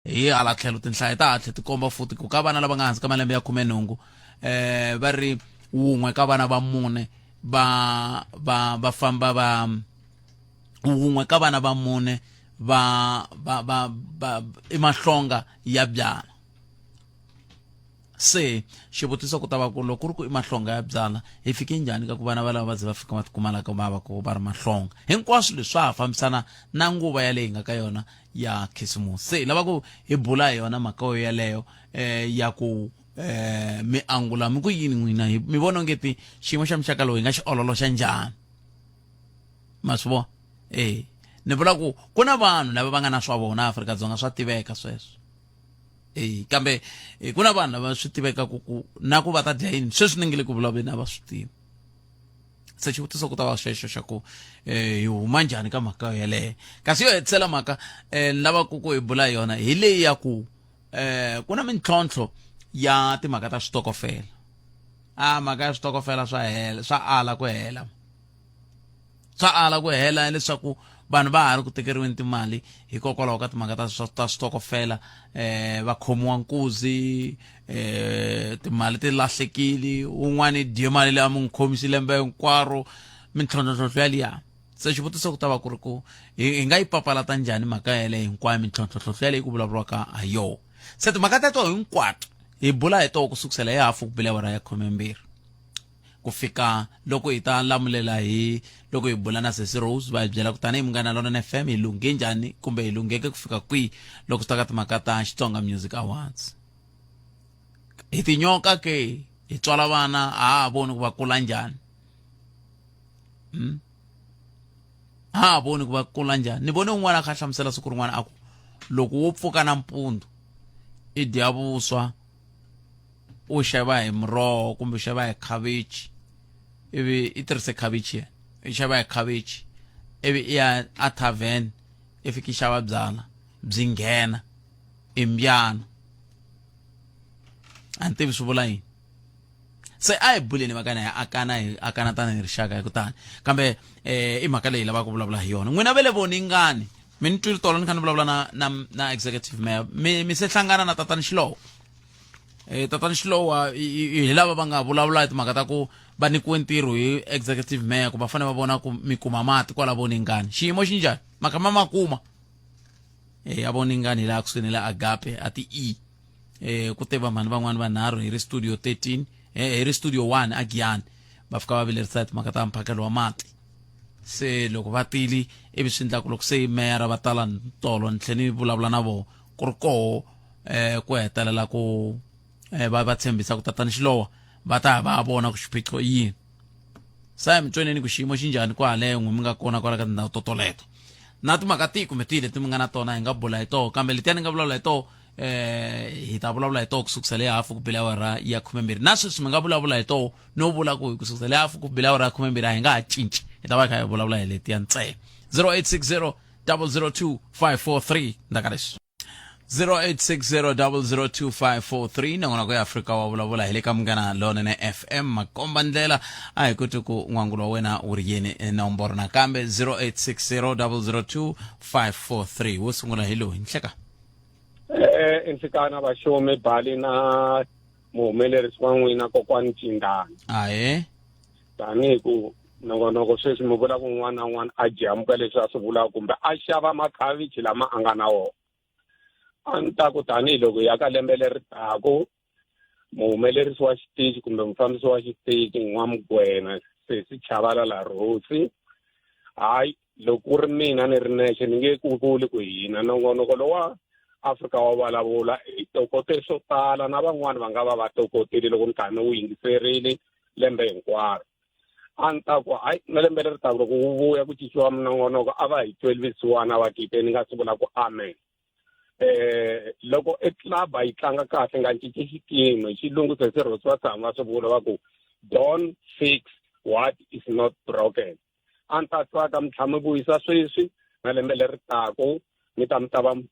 Hi hala tlhelo tinhlayo ta ha tlhe ti komba futhi ku ka vana lava nga hansi ka malembe ya 18 va ri wun'we ka vana va mune va va va famba va wun'we ka vana va mune va va va va i mahlonga ya byala. Se xivutiso ku ta va ku loko ku ri ku i mahlonga ya byala, hi fike njhani ka ku vana va lava va ze va fika va tikuma la ka va va ku va ri mahlonga? Hinkwaswo leswi swa ha fambisana na nguva yaleyi hi nga ka yona ya Khisimusi. Se hi lava ku hi bula hi yona mhaka yo yaleyo ya ku mi angula mi ku yini n'wina, hi mi vona ongeti xiyimo xa muxaka lowu hi nga xi ololoxa njhani? Ma swi vona? E ni vula ku ku na vanhu lava va nga na swa vona Afrika-Dzonga, swa tiveka sweswo. E kambe ku na vanhu lava swi tivekaka ku na ku va ta dya yini sweswi ni nge le ku vulavuleni a va swi tivi. Se xivutiso ku ta va xexo xa ku hi huma njhani ka mhaka yeleyo. Kasi yo hetisela mhaka ni lava ku ku hi bula hi yona hi leyi ya ku ku na mintlhontlho ya timhaka ta switokofela. A mhaka ya switokofela swa hela, swa ala ku hela. Swa ala ku hela leswaku vanhu va ha ri ku tekeriweni timali hikokwalaho ka timhaka ta ta switokofela, va khomiwa nkuzi, timali ti lahlekile, un'wana i dye mali leyi a mi n'wi khomisi lembe hinkwaro, mintlhontlhontlhontlho yaliya. Se xivutiso ku ta va ku ri ku hi nga yi papalata njhani mhaka yeleyo hinkwayo, mintlhontlhontlhontlho yaleyi ku vulavuriwaka ha yona? Se timhaka teto hinkwato hi bula hi toho ku sukusela hi hafu ku bile awara ya 12 ku fika loko hi ta lamulela hi loko hi bula na Sesi Rose va hi byela ku tanihi Munghana Lonene FM hi lunghe njhani kumbe hi lungheke ku fika kwihi loko swi ta ka timhaka ta Xitsonga Music Awards. Hi tinyoka ke hi tswala vana a ha voni ku va kula njhani. Ha ha voni ku va kula njhani. Ni vone un'wana a kha a hlamusela siku rin'wana a ku loko wo pfuka nampundzu i dya vuswa u xava hi muroho kumbe u xava hi khavichi ivi i tirhise khavichi yena i xava hi khavichi ivi i ya a tavern i fika i xava byala byi nghena i mbyana. A ni tivi swi vula yini. Se a hi buleni mhaka hi akana hi akana tanihi rixaka hi ku tani, kambe i mhaka leyi lavaka ku vulavula hi yona. N'wina ve le voningani mi ni twile tolo ni kha ni vulavula na na na executive mayor, mi se hlangana na tatani Xilowa. Tatani Xilowa hi lava va nga vulavula hi timhaka ta ku va nyikiwe ntirho hi executive mayor ku va fanele va vona ku mi kuma mati kwala voningani. Xiyimo xi njhani? Mhaka ma ma kuma. A voningani hi laha kusuhi ni la Agape a ti E. Ku te vamhani van'wani vanharhu hi ri studio 13, hi ri studio 1 a Giyani, va fika va vilerisa hi timhaka ta mphakelo wa mati. Se loko va tili ivi swi endla ku loko se meyara va tala tolo ni tlhe ni vulavula na vona ku ri koho ku hetelela ku va va tshembisa ku tatani Xilowa va ta va vona ku xiphiqo i yini. Se a hi mi tweneni ku xiyimo xi njhani kwaleyo n'wi mi nga kona kwala ka tindhawu to toleto. Na timhaka tihi kumbe tihi leti mi nga na tona hi nga bula hi toho, kambe letiya ni nga vulavula hi toho hi ta vulavula hi toho ku sukusela hi hafu ku bile awara ya 12. Na sweswi mi nga vulavula hi toho no vula ku hi ku sukusela hi hafu ku bile awara ya 12 a hi nga ha cinci, hi ta va hi kha hi vulavula hi letiya ntsena. 0860 002 543 ndaka leswi. 0860002543 nongonoko ya Afrika wa vulavula hi le ka Munghana Lonene FM. Makomba ndlela a hi koti ku n'wangulo wa wena wu ri yini. Nomboro nakambe 0860002543. Wo sungula hi loyi nhleka. Nhlikana vaxomi bali na muhumelerisi wa n'wina kokwani Cindana. Ahe. Tanihi ku nongonoko sweswi mi vula ku un'wana na un'wana a jamuka leswi a swi vulaka kumbe a xava makhavichi lama a nga na wona. A ni ta ku tanihiloko ya ka lembe leri taku muhumelerisi wa xitichi kumbe mufambisi wa xitichi N'wamugwena Sesi Chabalala Rhosi, hayi loko ku ri mina ni ri nexe ni nge ku vuli ku hina nongonoko lowa Afrika wa vulavula hi tokote swo tala na van'wani va nga va va tokotile loko ni kha ni wu yingiserile lembe hinkwaro. A ni ta ku hayi na lembe leri taka loko wu vuya ku cinciwa minongonoko a va hi tweli vusiwana va kite ni nga si vula ku amen. Loko e club a yi tlanga kahle nga cinci xikimi, xilungu se se rhosi va tshama va swi vula va ku don't fix what is not broken. A ni ta tsaka mi tlhela mi vuyisa sweswi na lembe leri taku mi ta mi ta va mi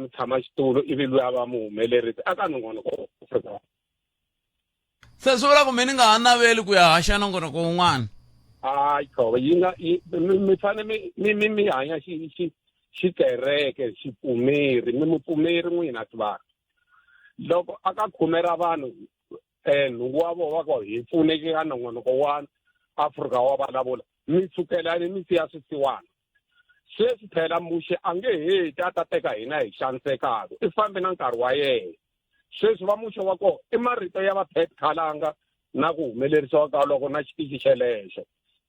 tshama xitulu ivi luya va muhumelerisi aka nongonoko Afrika. Se swi vula ku mi ni nga ha naveli ku ya haxa nongonoko wun'wana? Hayi, qhoba yi nga yi, mi, mi fanele mi, mi, mi, mi hanya xi, xi, Xikereke, xipfumeri, mi mupfumeri n'wina sivana. Loko a ka khume ra vanhu nhungu wa vona va ku hi pfuneke ka nongonoko wa Afrika wa vulavula, mi sukelani mi siya swisiwana. Sweswi phela Muxe a nge heti a ta teka hina hi xanisekaka, i fambe na nkarhi wa yena. Sweswi va Muxe wa kona i marito ya va Pat Khalanga na ku humelerisiwa ka loko na xitichi xelexo.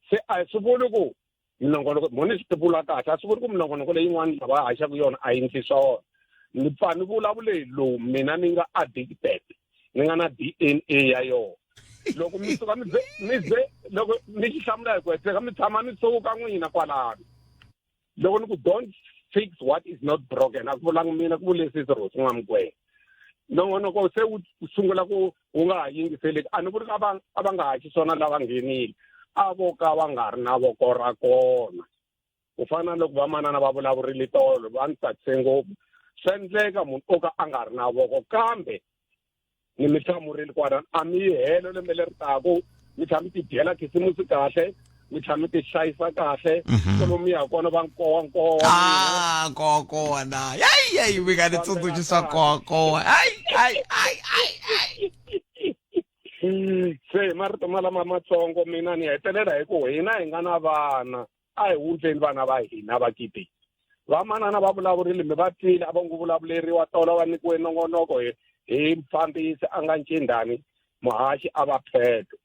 Se a swi vuli ku minongonoko mo ni swi tivula kahle, a swi vuli ku minongonoko leyin'wana lava haxaka yona a yi ndli swona. Ni pfa ni vulavule lowu mina ni nga addicted, ni nga na DNA ya yona. Loko mi suka mi ze mi ze loko ni xi hlamula hi ku hetiseka mi tshama mi suka n'wina kwalano. Loko ni ku don't fix what is not broken, a ku vulangi mina, ku vule Sisi Rose N'wamugwenya. Nongonoko se wu sungula ku wu nga ha yingiseleki, a ni vuli a va a va nga haxi swona lava nghenile, a vo ka va nga ri na voko ra kona. Ku fana na loko vamanana va vulavurile tolo, va ni tsakise ngopfu. Swa endleka munhu o ka a nga ri na voko, kambe ni mi hlamurile kwalano, a mi yi helo lembe leri taku, mi tlhela mi ti dyela khisimusi kahle, mi tlhela mi ti hlayisa kahle. Kolomu ya kona va nkowa nkowa. Ah, nkowa nkowa na. Ai ai, mi nga ni tsundzuxi swa nkowa nkowa. Ai ai ai ai ai. Se hi marito malama matsongo mina ni hetelela hi ku hina hi nga na vana a hi wundleni vana va hina va kiti. Vamanana va vulavurile, mi va twile, a va ngo vulavuleriwa tolo, va nyikiwe nongonoko hi mufambisi a nga ncindani muhaxi a va pheto.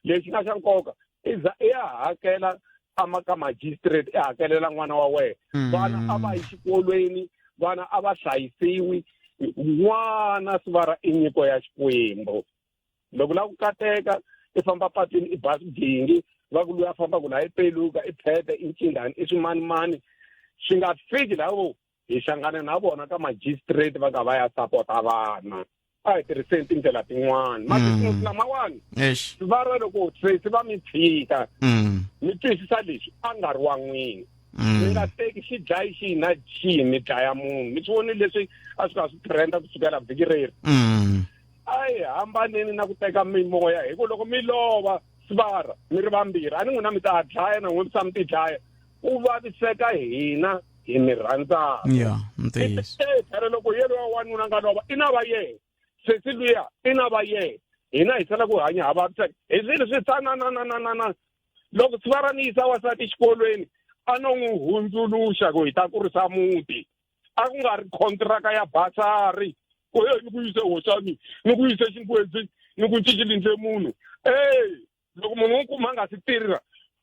Lexi nga xa nkoka i za i ya hakela ama ka magistrate, i hakelela n'wana wa wena. Vana a va yi xikolweni, vana a va hlayisiwi, n'wana sivara i nyiko ya Xikwembu. Loko la ku kateka i famba patwini i ba swigingi, va ku luya a fambaka laha i peluka, i phete, i ncindani, i swimanimani, swi nga fiki laha hi hlangana na vona ka magistrate va ka va ya sapota vana. A hi tirhiseni tindlela tin'wana. Makhisimusi lamawani va ra loko sesi va mi tshika, mi twisisa leswi a nga ri wa n'wina. Mi nga teki xidlayi xihi na xihi mi dlaya munhu. Mi swi vonile leswi a swi ka swi trenda kusukela vhiki reri. A hi hambaneni na ku teka mimoya, hi ku loko mi lova sivara mi ri vambirhi, a ni n'wina mi ta dlaya na n'wina mi ti dlaya, ku vaviseka hina hi mi rhandzaka. Ya, ntiyiso. Phela loko yena wa wanuna nga lova i na va yena, sesi luya i na va yena, hina hi sala ku hanya ha vaviseka hi swilo swi tsananananana. Loko sivara ni yisa wansati exikolweni a no n'wi hundzuluxa ku hi ta kurisa muti, a ku nga ri contraka ya basari ku he ni ku yise hoxani, ni ku yise xinkwedzi, ni ku ncicilindle munhu. Ey, loko munhu wu kuma a nga si tirha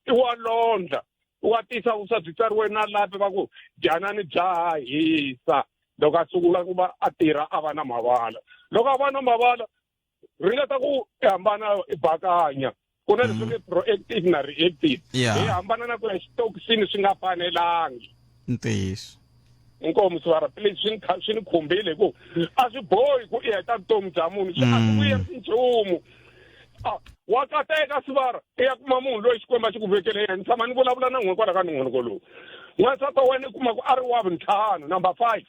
i wa londla, wa tisa vuswa byi tsariwe na lapi va ku dyanani bya ha hisa. Loko a sungula ku va a tirha a va na mavala, loko a va na mavala ringeta ku i hambana i bakanya. Ku na leswi nge proactive na reactive. Hi hambana na ku ya xitokisini swi nga fanelangi. Ntiyiso. Inkomu sivara, please, swi ni khumbile hi ku a swi bohi ku i heta vutomi bya munhu, swi a swi vuyerisi nchumu. Wa kateka sivara, i ya kuma munhu loyi Xikwembu a xi ku vekele yena. Ni tshama ni vulavula na n'we kwala ka nongonoko lowu. N'wansati wa wena i kuma ku a ri wa vuntlhanu, number 5.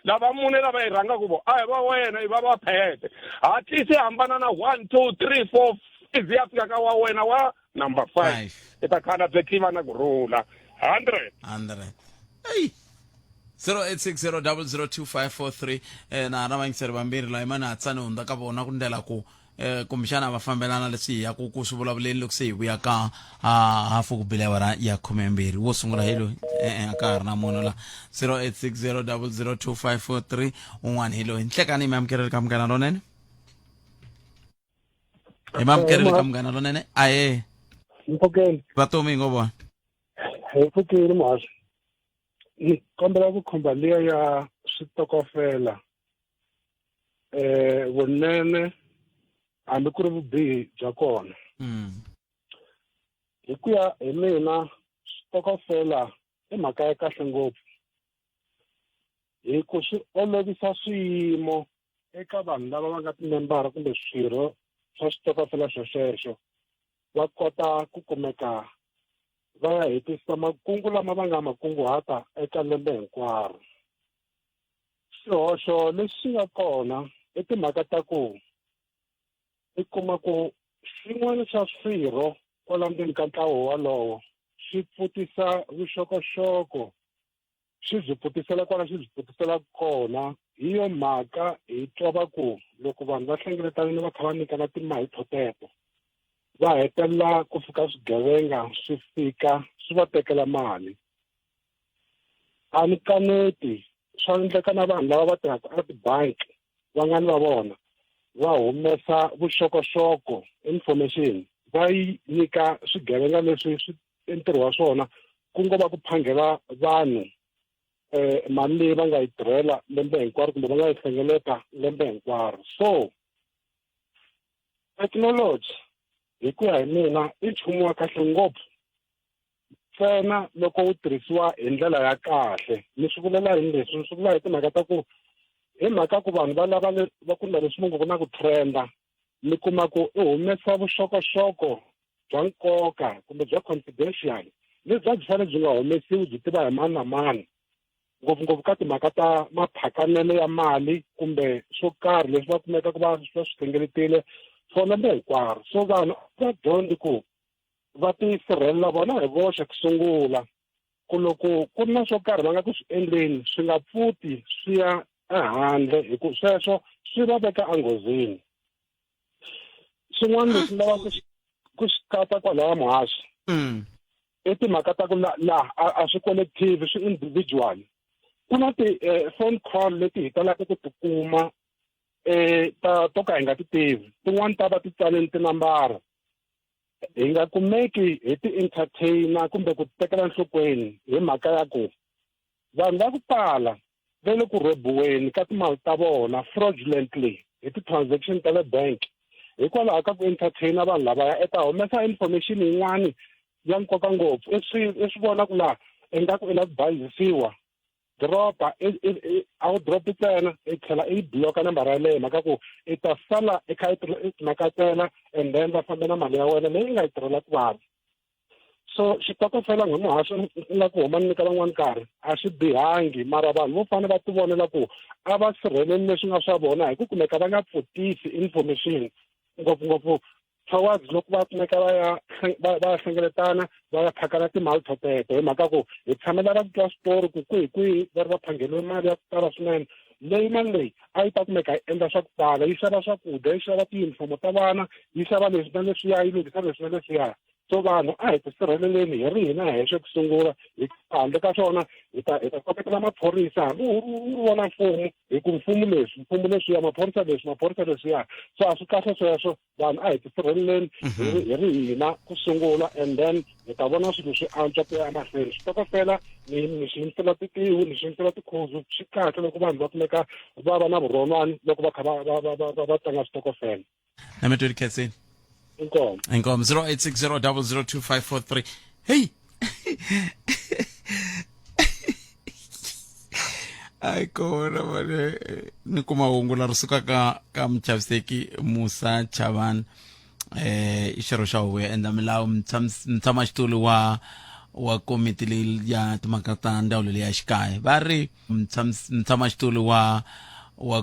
Lava mune lava hi rhangaka vo a hi va wena, i va va phete. Hatlisi hambana na 1, 2, 3, 4, i zi ya fika ka wa wena wa number 5. I ta khala byi tiva na ku rhula. 100. 100. Hey. 0860002543. Na na vayingiseri vambirhi laha imani hatsani hundza ka vona ku ndlela ku kumbexana va fambelana leswi hi ya ku ku swi vulavuleni loko se hi vuya ka hafu ku bile awara ya 12. Wo sungula hi loyi, a ka ha ri na munhu la. 0860002543. Un'wana hi loyi. Nhlekani, mi amukeleli ka Munghana Lonene. Hi mi amukeleli ka Munghana Lonene. Ahe. Mpfukeni. Vatomi hi ngo vona. Hi pfukile muhaxi. Ni kombela ku khumba liya ya switokofela. Vunene hambi ku ri vubihi bya kona. Hi ku ya hi mina switokofela i mhaka ya kahle ngopfu, hi ku swi olovisa swiyimo eka vanhu lava va nga timembara kumbe swirho swa switokofela sweswo, va kota ku kumeka va ya hetisa makungu lama va nga makunguhata eka lembe hinkwaro. Xihoxo lexi nga kona i timhaka ta ku i kuma ku xin'wana xa swirho kwala ndzeni ka ntlawa walowo xi pfutisa vuxokoxoko Xi byi pfutisela kwala xi byi pfutisela kona. Hi yo mhaka hi twa va ku loko vanhu va hlengeletanile va kha va nyikana timali toteto, va hetelela ku fika swigevenga swi fika swi va tekela mali. A ni kaneti, swa endleka na vanhu lava va tirhaka a tibanki vangani va vona va humesa vuxokoxoko, information, va yi nyika swigevenga leswi swi ntirho wa swona ku ngo va ku phanghela vanhu mali leyi va nga yi tirhela lembe hinkwaro kumbe va nga yi hlengeleta lembe hinkwaro. So thekinoloji hi ku ya hi mina i nchumu wa kahle ngopfu ntsena loko wu tirhisiwa hi ndlela ya kahle. Ni swi vulela yini leswi? Ni swi vula hi timhaka ta ku hi mhaka ku vanhu va lava va ku endla leswi ngo ku na ku trenda, mi kuma ku i humesa vuxokoxoko bya nkoka kumbe bya confidential lebyi a byi fanele byi nga humesiwi byi tiva hi mani na mani, ngopfungopfu ka timhaka ta maphakanelo ya mali kumbe swo karhi leswi va kumekaka va swi hlengeletile for lembe hinkwaro. So vanhu va dyondzi ku va ti sirhelela vona hi voxe ku sungula, ku loko ku ri na swo karhi va nga ku swi endleni swi nga pfuti swi ya ehandle, hi ku sweswo swi va veka enghozini. Swin'wana leswi lava ku swi katsa kwalaya muhaxi i timhaka ta ku laha a swi collective, swi individual. Ku na ti-phone call leti hi talaka ku ti kuma ta to ka hi nga ti tivi, tin'wani ta va ti tsaleni tinambara, hi nga kumeki hi ti-entertainer kumbe ku tekela enhlokweni, hi mhaka ya ku vanhu va ku tala va le ku rhobiweni ka timali ta vona fraudulently hi ti-transaction ta le bank hikwalaho ka ku entertainer vanhu lavaya. I ta humesa information yin'wani ya nkoka ngopfu, i swi vona ku laha ingaku i lava ku bayizisiwa, dropa, a wu dropi ntsena, i tlhela i yi bloka nambara yaleyo, mhaka ku i ta sala i kha i timakatela and then va fambe na mali ya wena leyi nga yi tirhela ku vava. So xitokofela n'we muhaxo nga ku huma ni nyika van'wani nkarhi a swi bihangi, mara vanhu vo fanele va tivonela ku a va sirheleli leswi nga swa vona hi ku kumeka va nga pfutisi information, ngopfungopfu towards loko va kumeka va ya va ya hlengeletana va ya phakana timali toteto, hi mhaka ku hi tshamela ra ku twa switori ku kwihi kwihi va ri va phangheliwe mali ya ku tala swinene, leyi mali leyi a yi ta kumeka yi endla swa ku tala, yi xava swakudya, yi xava tiyunifomo ta vana, yi xava leswi na leswiya, yi lunghisa leswi na leswiya. So vanhu a hi tisirheleleni hi ri hina hexe ku sungula, hi handle ka swona hi ta hi ta kombetela maphorisa, hambi wu ri wona mfumo, hi ku mfumo leswi, mfumo leswiya, maphorisa leswi, maphorisa leswiya. So a swi kahle sweswo, vanhu a hi tisirheleleni hi ri hina ku sungula, and then hi ta vona swilo swi antswa ku ya emahlweni. Switokofela ni ni swi yimisela titiwi, ni swi yimisela tikhuzu, swi kahle loko vanhu va kumeka va va na vurhonwani loko va kha va va va va va tlanga switokofela. Na mi tweli khenseni. Inkomo. Inkomo. 0860002543. Hey, ayi kona mane ni kuma hungu la ri suka ka ka muchaviseki Musa Chavani, i xirho xa huvo ya endla milawu, mutshamaxitulu wa komiti leyi ya timhaka ta ndzawulo leyi ya xikaya. Va ri mutshamaxitulu wa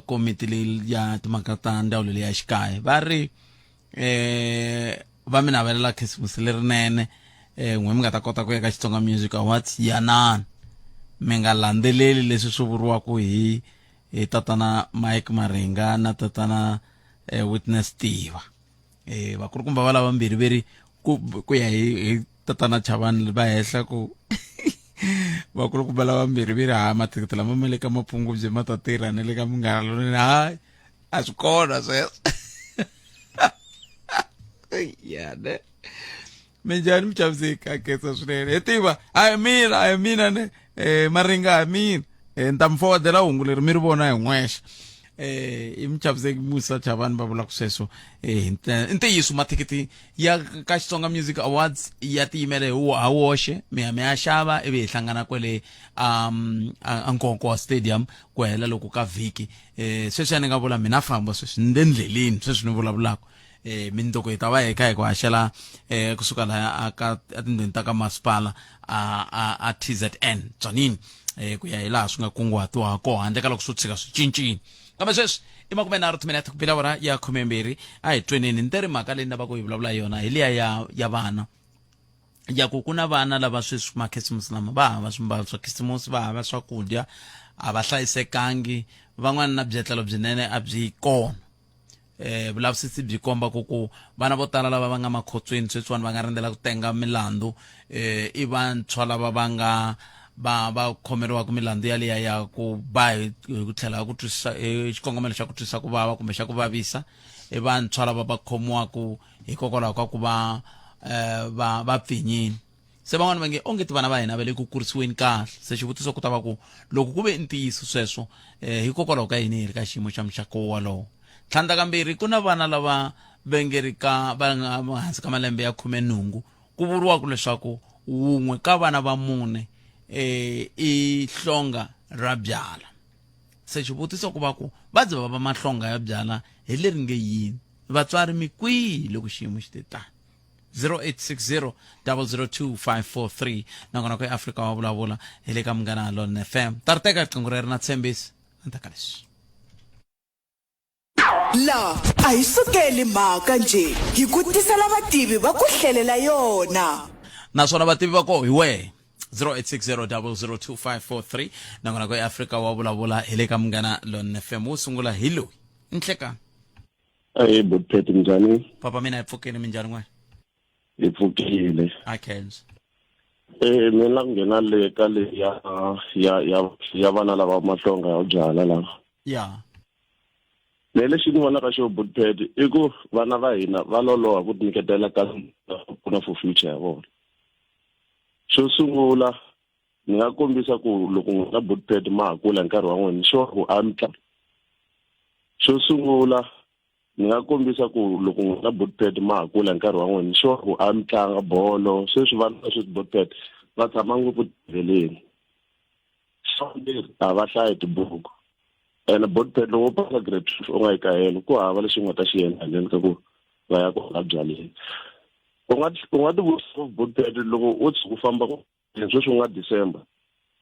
komiti leyi ya timhaka ta ndzawulo leyi ya xikaya, va ri va mi navelela Khisimusi lerinene, n'we mi nga ta kota ku ya ka Xitsonga Music Awards. Yanani, mi nga landzeleli leswi swi vuriwaka hi tatana Mike Maringa na tatana Witness Tiva. Vakulukumba va lava mbirhi veri ku ya hi tatana Chavani va hehla ku vakulukumba lava mbirhi veri ha mathikithi lama ma le ka Mapungubye ma ta tirha na le ka Munghana Lonene. Hayi, a swi kona sweswo ya ne. Minjhani muchaviseki? A khensa swinene. Hi tiva a hi mina, a hi mina ne Maringa, a hi mina. Ni ta mi forwardela hungu leri mi ri vona hi n'wexe. I muchaviseki Musa Chavani va vulaka sweswo. I ntiyiso, mathikithi ya ka Xitsonga Music Awards ya tiyimele hi ha woxe, mi ya mi ya xava ivi hi hlangana kwele a Nkowankowa Stadium ku hela loko ka vhiki. Sweswi a ni nga vula mina famba sweswi ni le ndleleni sweswi ni vulavulaka. Mindzuku hi ta va hi kha hi ku haxela kusuka laha ka etindlwini ta ka masipala a TZN Tzaneen, ku ya hi laha swi nga kunguhatiwa ha kona, handle ka loko swo tshika swi cincile. Kambe sweswi i 30 timinete ku bile awara ya 12. A hi tweneni ni teri mhaka leyi ni lavaka ku yi vulavula hi yona hi liya ya vana. Ya ku ku na vana lava sweswi makhisimusi lama va hava swimbalo swa khisimusi, va hava swakudya, a va hlayisekangi, van'wana na byetlelo byinene a byi kona. Vulavisisi byi komba ku ku vana vo tala lava va nga makhotsweni sweswiwani va nga rindzela ku tenga milandzu, i vantshwa lava va nga va va khomeriwaka milandzu yaliya ya ku ba hi ku tlhela ku twisisa hi xikongomelo xa ku twisa ku vava kumbe xa ku vavisa. I vantshwa lava va khomiwaka hikokwalaho ka ku va va va pfinyini. Se van'wana va nge onge ti vana va hina va le ku kurisiweni kahle. Se xivutiso ku ta va ku loko ku ve ntiyiso sweswo, hikokwalaho ka yini hi ri ka xiyimo xa muxaka wolowo? Tlhandlakambirhi, ku na vana lava va nge ri ka va nga hansi ka malembe ya 18, ku vuriwaka leswaku wun'we ka vana va mune i hlonga ra byala. Se xivutiso ku va ku va ze va va mahlonga ya byala hi leri nge yini? Vatswari mi kwihi loko xiyimo xi te tani? 0860 002 543. Nakona ku eAfrika wa vulavula hi le ka Munghana Lonene FM. Ta ri teka riqingho rero na tshembisi endzhaku ka leswi. La a hi sukeli mhaka njhe, hi ku tisela vativi va ku hlelela yona. Naswona vativi va koho hi wehe. 0860 002 543. Nakona ku eAfrika wa vulavula hi le ka Munghana Lonene FM. Wo sungula hi loyi. Nhlekani. Ahee Botpet, minjhani? Papa mina hi pfukile, minjhani n'wena? Hi pfukile. A khensa. Mina ku nghena le ka le ya ya ya ya vana lava mahlonga ya byala lava. Ya. Me lexi ni vonaka xo Botpet i ku vana va hina va loloha ku tinyiketela ka pfuna for future ya vona. Xo sungula ni nga kombisa ku loko n'wina Botpet ma ha kula hi nkarhi wa n'wina sure ku a mi tlanga. Xo sungula ni nga kombisa ku loko n'wina Botpet ma ha kula hi nkarhi wa n'wina sure ku a mi tlanga bolo. Sweswi vana va sweswi Botpet va tshama ngopfu tiveleni. Xa vumbirhi a va hlayi tibuku. Ene Botpet loko wo pasa grade 12 u nga yi kahelo ku hava lexi u nga ta xi endla handleni ka ku va ya kwala byaleni. U nga ti vutisa Botpet loko u tshuka u famba sweswi u nga December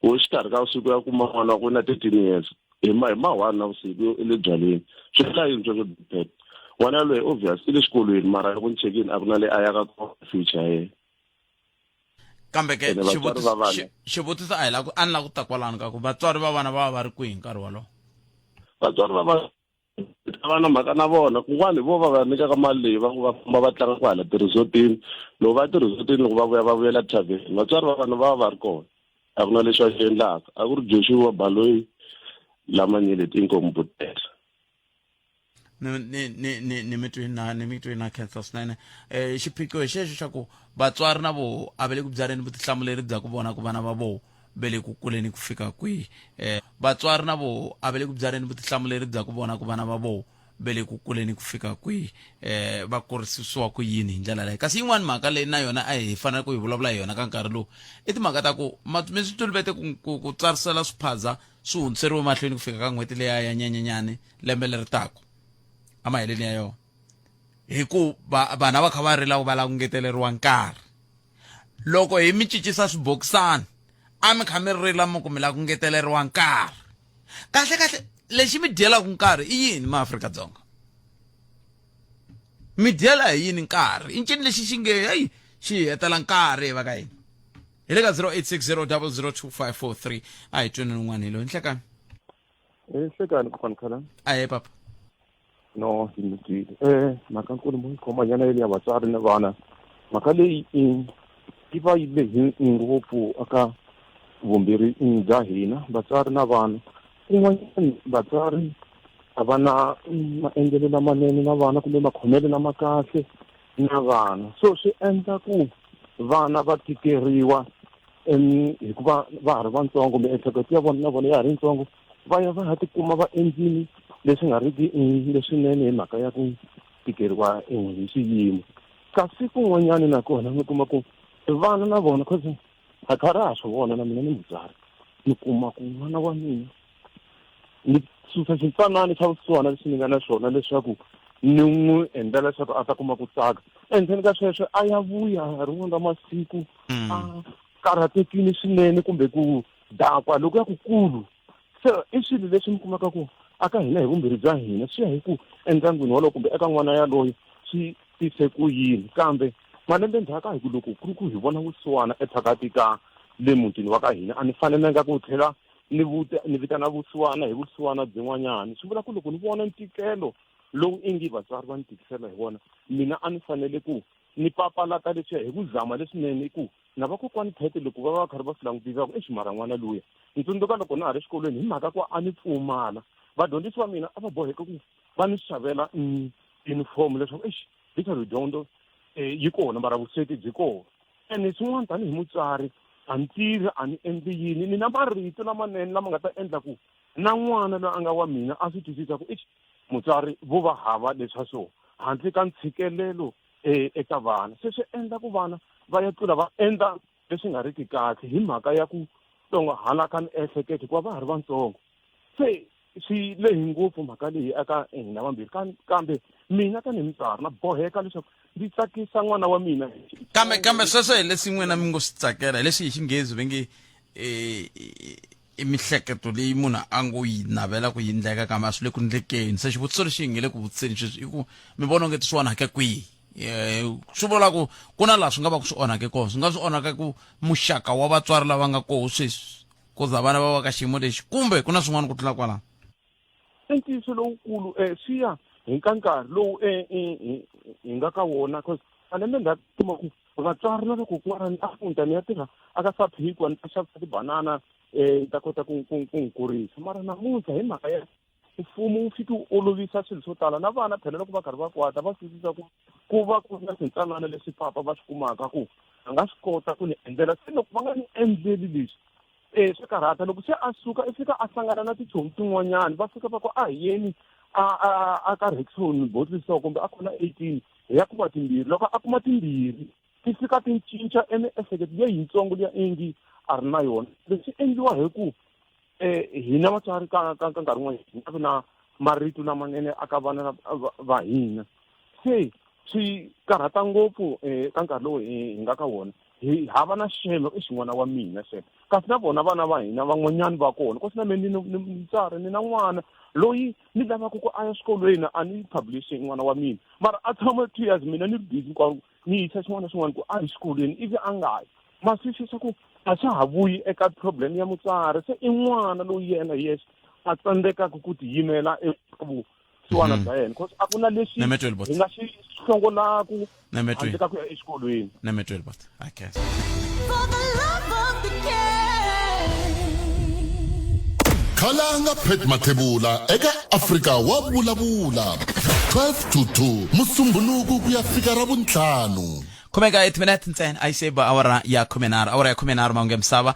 u xikarhi ka vusiku ya kuma n'wana wa ku na 13 years hi ma hi ma 1 na vusiku i le byaleni. Swi vula yini sweswo Botpet? N'wana yaloye obvious i le xikolweni mara loko ni chekini a ku na le a yaka kona future ya yena. Kambe ke xivutiso xivutiso a hi la ku a ni la ku ta kwalano ka ku vatswari va vana va va va ri kwihi nkarhi wolowo? Vatswari va vana a va na mhaka na vona. Kun'wana hi vo va va nyikaka mali leyi va ku va famba va tlanga kwahala ti-resort-ini. Loko va ya ti-resort-ini loko va vuya va vuyela thavheni. Vatswari va vana va va va ri kona. A ku na lexi va xi endlaka. A ku ri Joshua Baloyi lama nyeleti inkomu Botpet. Ni ni ni ni ni mi twi na ni mi twi na khensa swinene. Xiphiqo hi xexo xa ku vatswari na voho a va le ku byaleni vutihlamuleri bya ku vona ku vana va voho ve le ku kuleni ku fika kwihi. Vatswari na voho a va le ku byaleni vutihlamuleri bya ku vona ku vana va voho ve le ku kuleni ku fika kwihi, va kurisisiwa ku yini hi ndlela leyi. Kasi yin'wani mhaka leyi na yona a hi fanele ku hi vulavula hi yona ka nkarhi lowu i timhaka ta ku mi swi toluvete ku ku ku tsarisela swiphaza swi hundziseriwe mahlweni ku fika ka n'hweti leya ya Nyenyenyani lembe leri taka emaheleni ya yona, hi ku vana va kha va rila ku va lava ku ngeteleriwa nkarhi. Loko hi mi cincisa swibokisana a mi kha mi rila mi ku mi lava ku ngeteleriwa nkarhi. Kahle kahle lexi mi dyelaka nkarhi i yini ma Afrika-Dzonga? Mi dyela hi yini nkarhi? I ncini lexi xi nge heyi xi hi hetela nkarhi hi va ka hina? Hi le ka 0860 002 543. A hi tweni un'wana hi loyi. Nhlekani. Nhlekani kokwana Khalani. Ahee papa. No, hi mi twile. Mhaka nkulu mo yi khomanyana ya vatswari na vana. Mhaka leyi yi va yi lehe ngopfu aka vumbirhi bya hina vatswari na vana. Kun'wanyana vatswari a va na maendlelo lamanene na vana kumbe makhomelo lama kahle na vana. So swi endla ku vana va tikeriwa hikuva va ha ri vatsongo, miehleketo ya vona na vona ya ha ri yitsongo, va ya va ya tikuma va endlile leswi nga riki leswinene hi mhaka ya ku tikeriwa hi swiyimo. Kasi kun'wanyana nakona mi kuma ku vana na vona, cause a kha ra ha swi vona na mina ni mutswari, ni kuma ku n'wana wa mina ni susa xintsanana xa vusiwana lexi ni nga na xona leswaku ni n'wi endla leswaku a ta kuma ku tsaka. Endzeni ka sweswo a ya vuya rin'wana ra masiku a karhatekile swinene kumbe ku dakwa loko ya kukulu. Se i swilo leswi mi kumaka ku aka hina hi vumbirhi bya hina swi ya hi ku endyangwini wolowo kumbe eka n'wana yaloye swi tise ku yini. Kambe Malembe ndzhaku a hi ku loko ku ri ku hi vona vusiwana ephakati ka le mutini wa ka hina a ni fanelanga ku tlhela ni vuta ni vitana vusiwana hi vusiwana byin'wanyana. Swi vula ku loko ni vona ntikelo lowu ingi vatswari va ni tikisela hi wona, mina a ni fanele ku ni papalata leswiya hi ku zama leswinene ku na vakokwani phete loko va va karhi va swi langutisa ku exi mara n'wana luya. Ni tsundzuka loko na ha ri xikolweni hi mhaka ku a ni pfumala, vadyondzisi va mina a va boheka ku va ni xavela uniform leswaku exi hi tlhelo dyondzo yi kona mara vusweti byi kona. Ene swin'wana tanihi mutswari a ni tirhi a ni endli yini, ni na marito lamanene lama nga ta endla ku na n'wana loyi a nga wa mina a swi twisisa ku exi mutswari vo va hava leswa so handle ka ntshikelelo eka vana. Se swi endla ku vana va ya tlula va endla leswi nga riki kahle hi mhaka ya ku tsongahala ka miehleketo hikuva va ha ri vatsongo. Se swi lehi ngopfu mhaka leyi eka hina vambirhi, kambe mina tanihi mutswari na boheka leswaku ndzi tsakisa n'wana wa mina. Kambe kambe sweswo hi leswi n'wina mi ngo swi tsakela, hi leswi hi xinghezi va nge i mihleketo leyi munhu a ngo yi navela ku yi ndleka kambe a swi le ku ndlekeni. Se xivutiso lexi hi nge le ku vutiseni sweswi i ku mi vona onge swi onhake kwihi? Swi vula ku ku na laha swi nga va ku swi onhake kona, swi nga swi onhaka ku muxaka wa vatswari lava nga koho sweswi ku za vana va va ka xiyimo lexi, kumbe ku na swin'wana ku tlula kwalano? I ntiyiso lowukulu swi ya hi ka nkarhi lowu hi nga ka wona, cause malembe ndzhaku kuma ku vatswari na vakokwana a ku ni ta ni ya tirha aka Saphikwa ni ta xavisa tibanana ni ta kota ku ku ku n'wi kurisa. Mara namuntlha hi mhaka ya mfumo wu fike wu olovisa swilo swo tala, na vana phela loko va karhi va kwata va swi twisisa ku ku va ku ri na swintsanana leswi papa va swi kumaka ku a nga swi kota ku ni endlela. Se loko va nga ni endleli leswi swa karhata. Loko se a suka i fika a hlangana na tichomi tin'wanyana, va fika va ku a hi yeni a a a ka Rexon botliso kumbe a kona 18 hi ya kuma timbirhi. Loko a kuma timbirhi ti fika ti cinca emiehleketo leyi yitsongo liya ingi a ri na yona. Leswi endliwa hi ku hina vatswari ka ka ka nkarhi wun'wana hi nga vi na marito lamanene aka vana va hina, se swi karhata ngopfu ka nkarhi lowu hi nga ka wona. Hi hava na xelo i xin'wana wa mina xelo, kasi na vona vana va hina van'wanyana va kona kasi na mina ni mutswari ni na n'wana loyi ni lavaka ku a ya xikolweni, a ni publish n'wana wa mina mara a tshama 2 years mina ni ri busy hinkwako ni yisa xin'wana na xin'wana ku a yi xikolweni ivi a nga yi. Ma swi twisisa ku a swa ha vuyi eka problem ya mutswari, se i n'wana loyi yena hi yexe a tsandzekaka ku tiyimela eka vusiwana bya yena, cause a ku na lexi hi nga xi hlongolaku handle ka ku ya exikolweni. Okay. Khalanga Pat Mathebula eka Afrika wa vulavula 12 to 2 Musumbhunuku ku ya fika Ravuntlhanu. Khomeka 8 minutes ntsena a yi se ba awara ya 13, awara ya 13 mahungu ya misava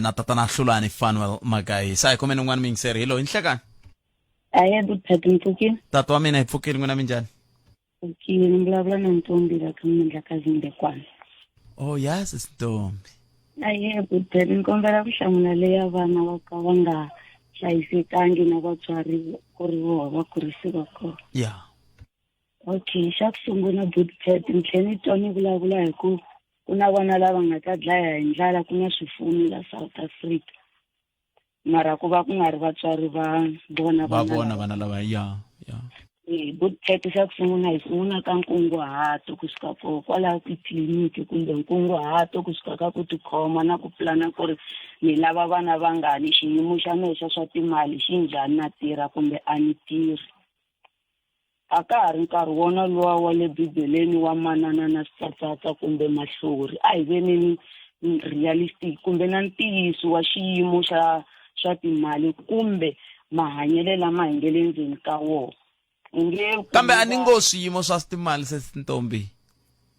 na tatana Hlulani Fanuel Magayi. Sa hi khomeni un'wana muyingiseri. Hello, hi nhlekani. Aye, good mpfukile. Tata wa mina hi pfukile, n'wina minjhani? Pfukile, ni vulavula na Ntombi la ka Mandlakazi Mbekwana. Oh yes, Ntombi. Aye, good ni kombela ku hlamula leya vana va ka va nga hlayisekangi na vatswari ku ri voho va kurisiwa kona. Yeah. Okay, xa ku sungula good pet ni tlhela ni twa ni vulavula hi ku ku na vana lava nga ta dlaya hi ndlala ku na swifumi la South Africa. Mara ku va ku nga ri vatswari va vona va vona vana lava ya ya. Good pet xa ku sungula hi sungula ka nkunguhato kusuka ko kwalaho titliliniki kumbe nkunguhato kusuka ka ku tikhoma na ku pulana ku ri ni lava vana vangani, xiyimo xa mehe xa swa timali xi njhani, na tirha kumbe a ni tirhi. A ka ha ri nkarhi wona luwa wa le Bibeleni wa manana na switsatsatsa kumbe mahlori. A hi veneni realistic kumbe na ntiyiso wa xiyimo xa swa timali kumbe mahanyelo lama hi nge le ndzeni ka wona. U nge Kambe a ni ngo swiyimo swa timali se Ntombi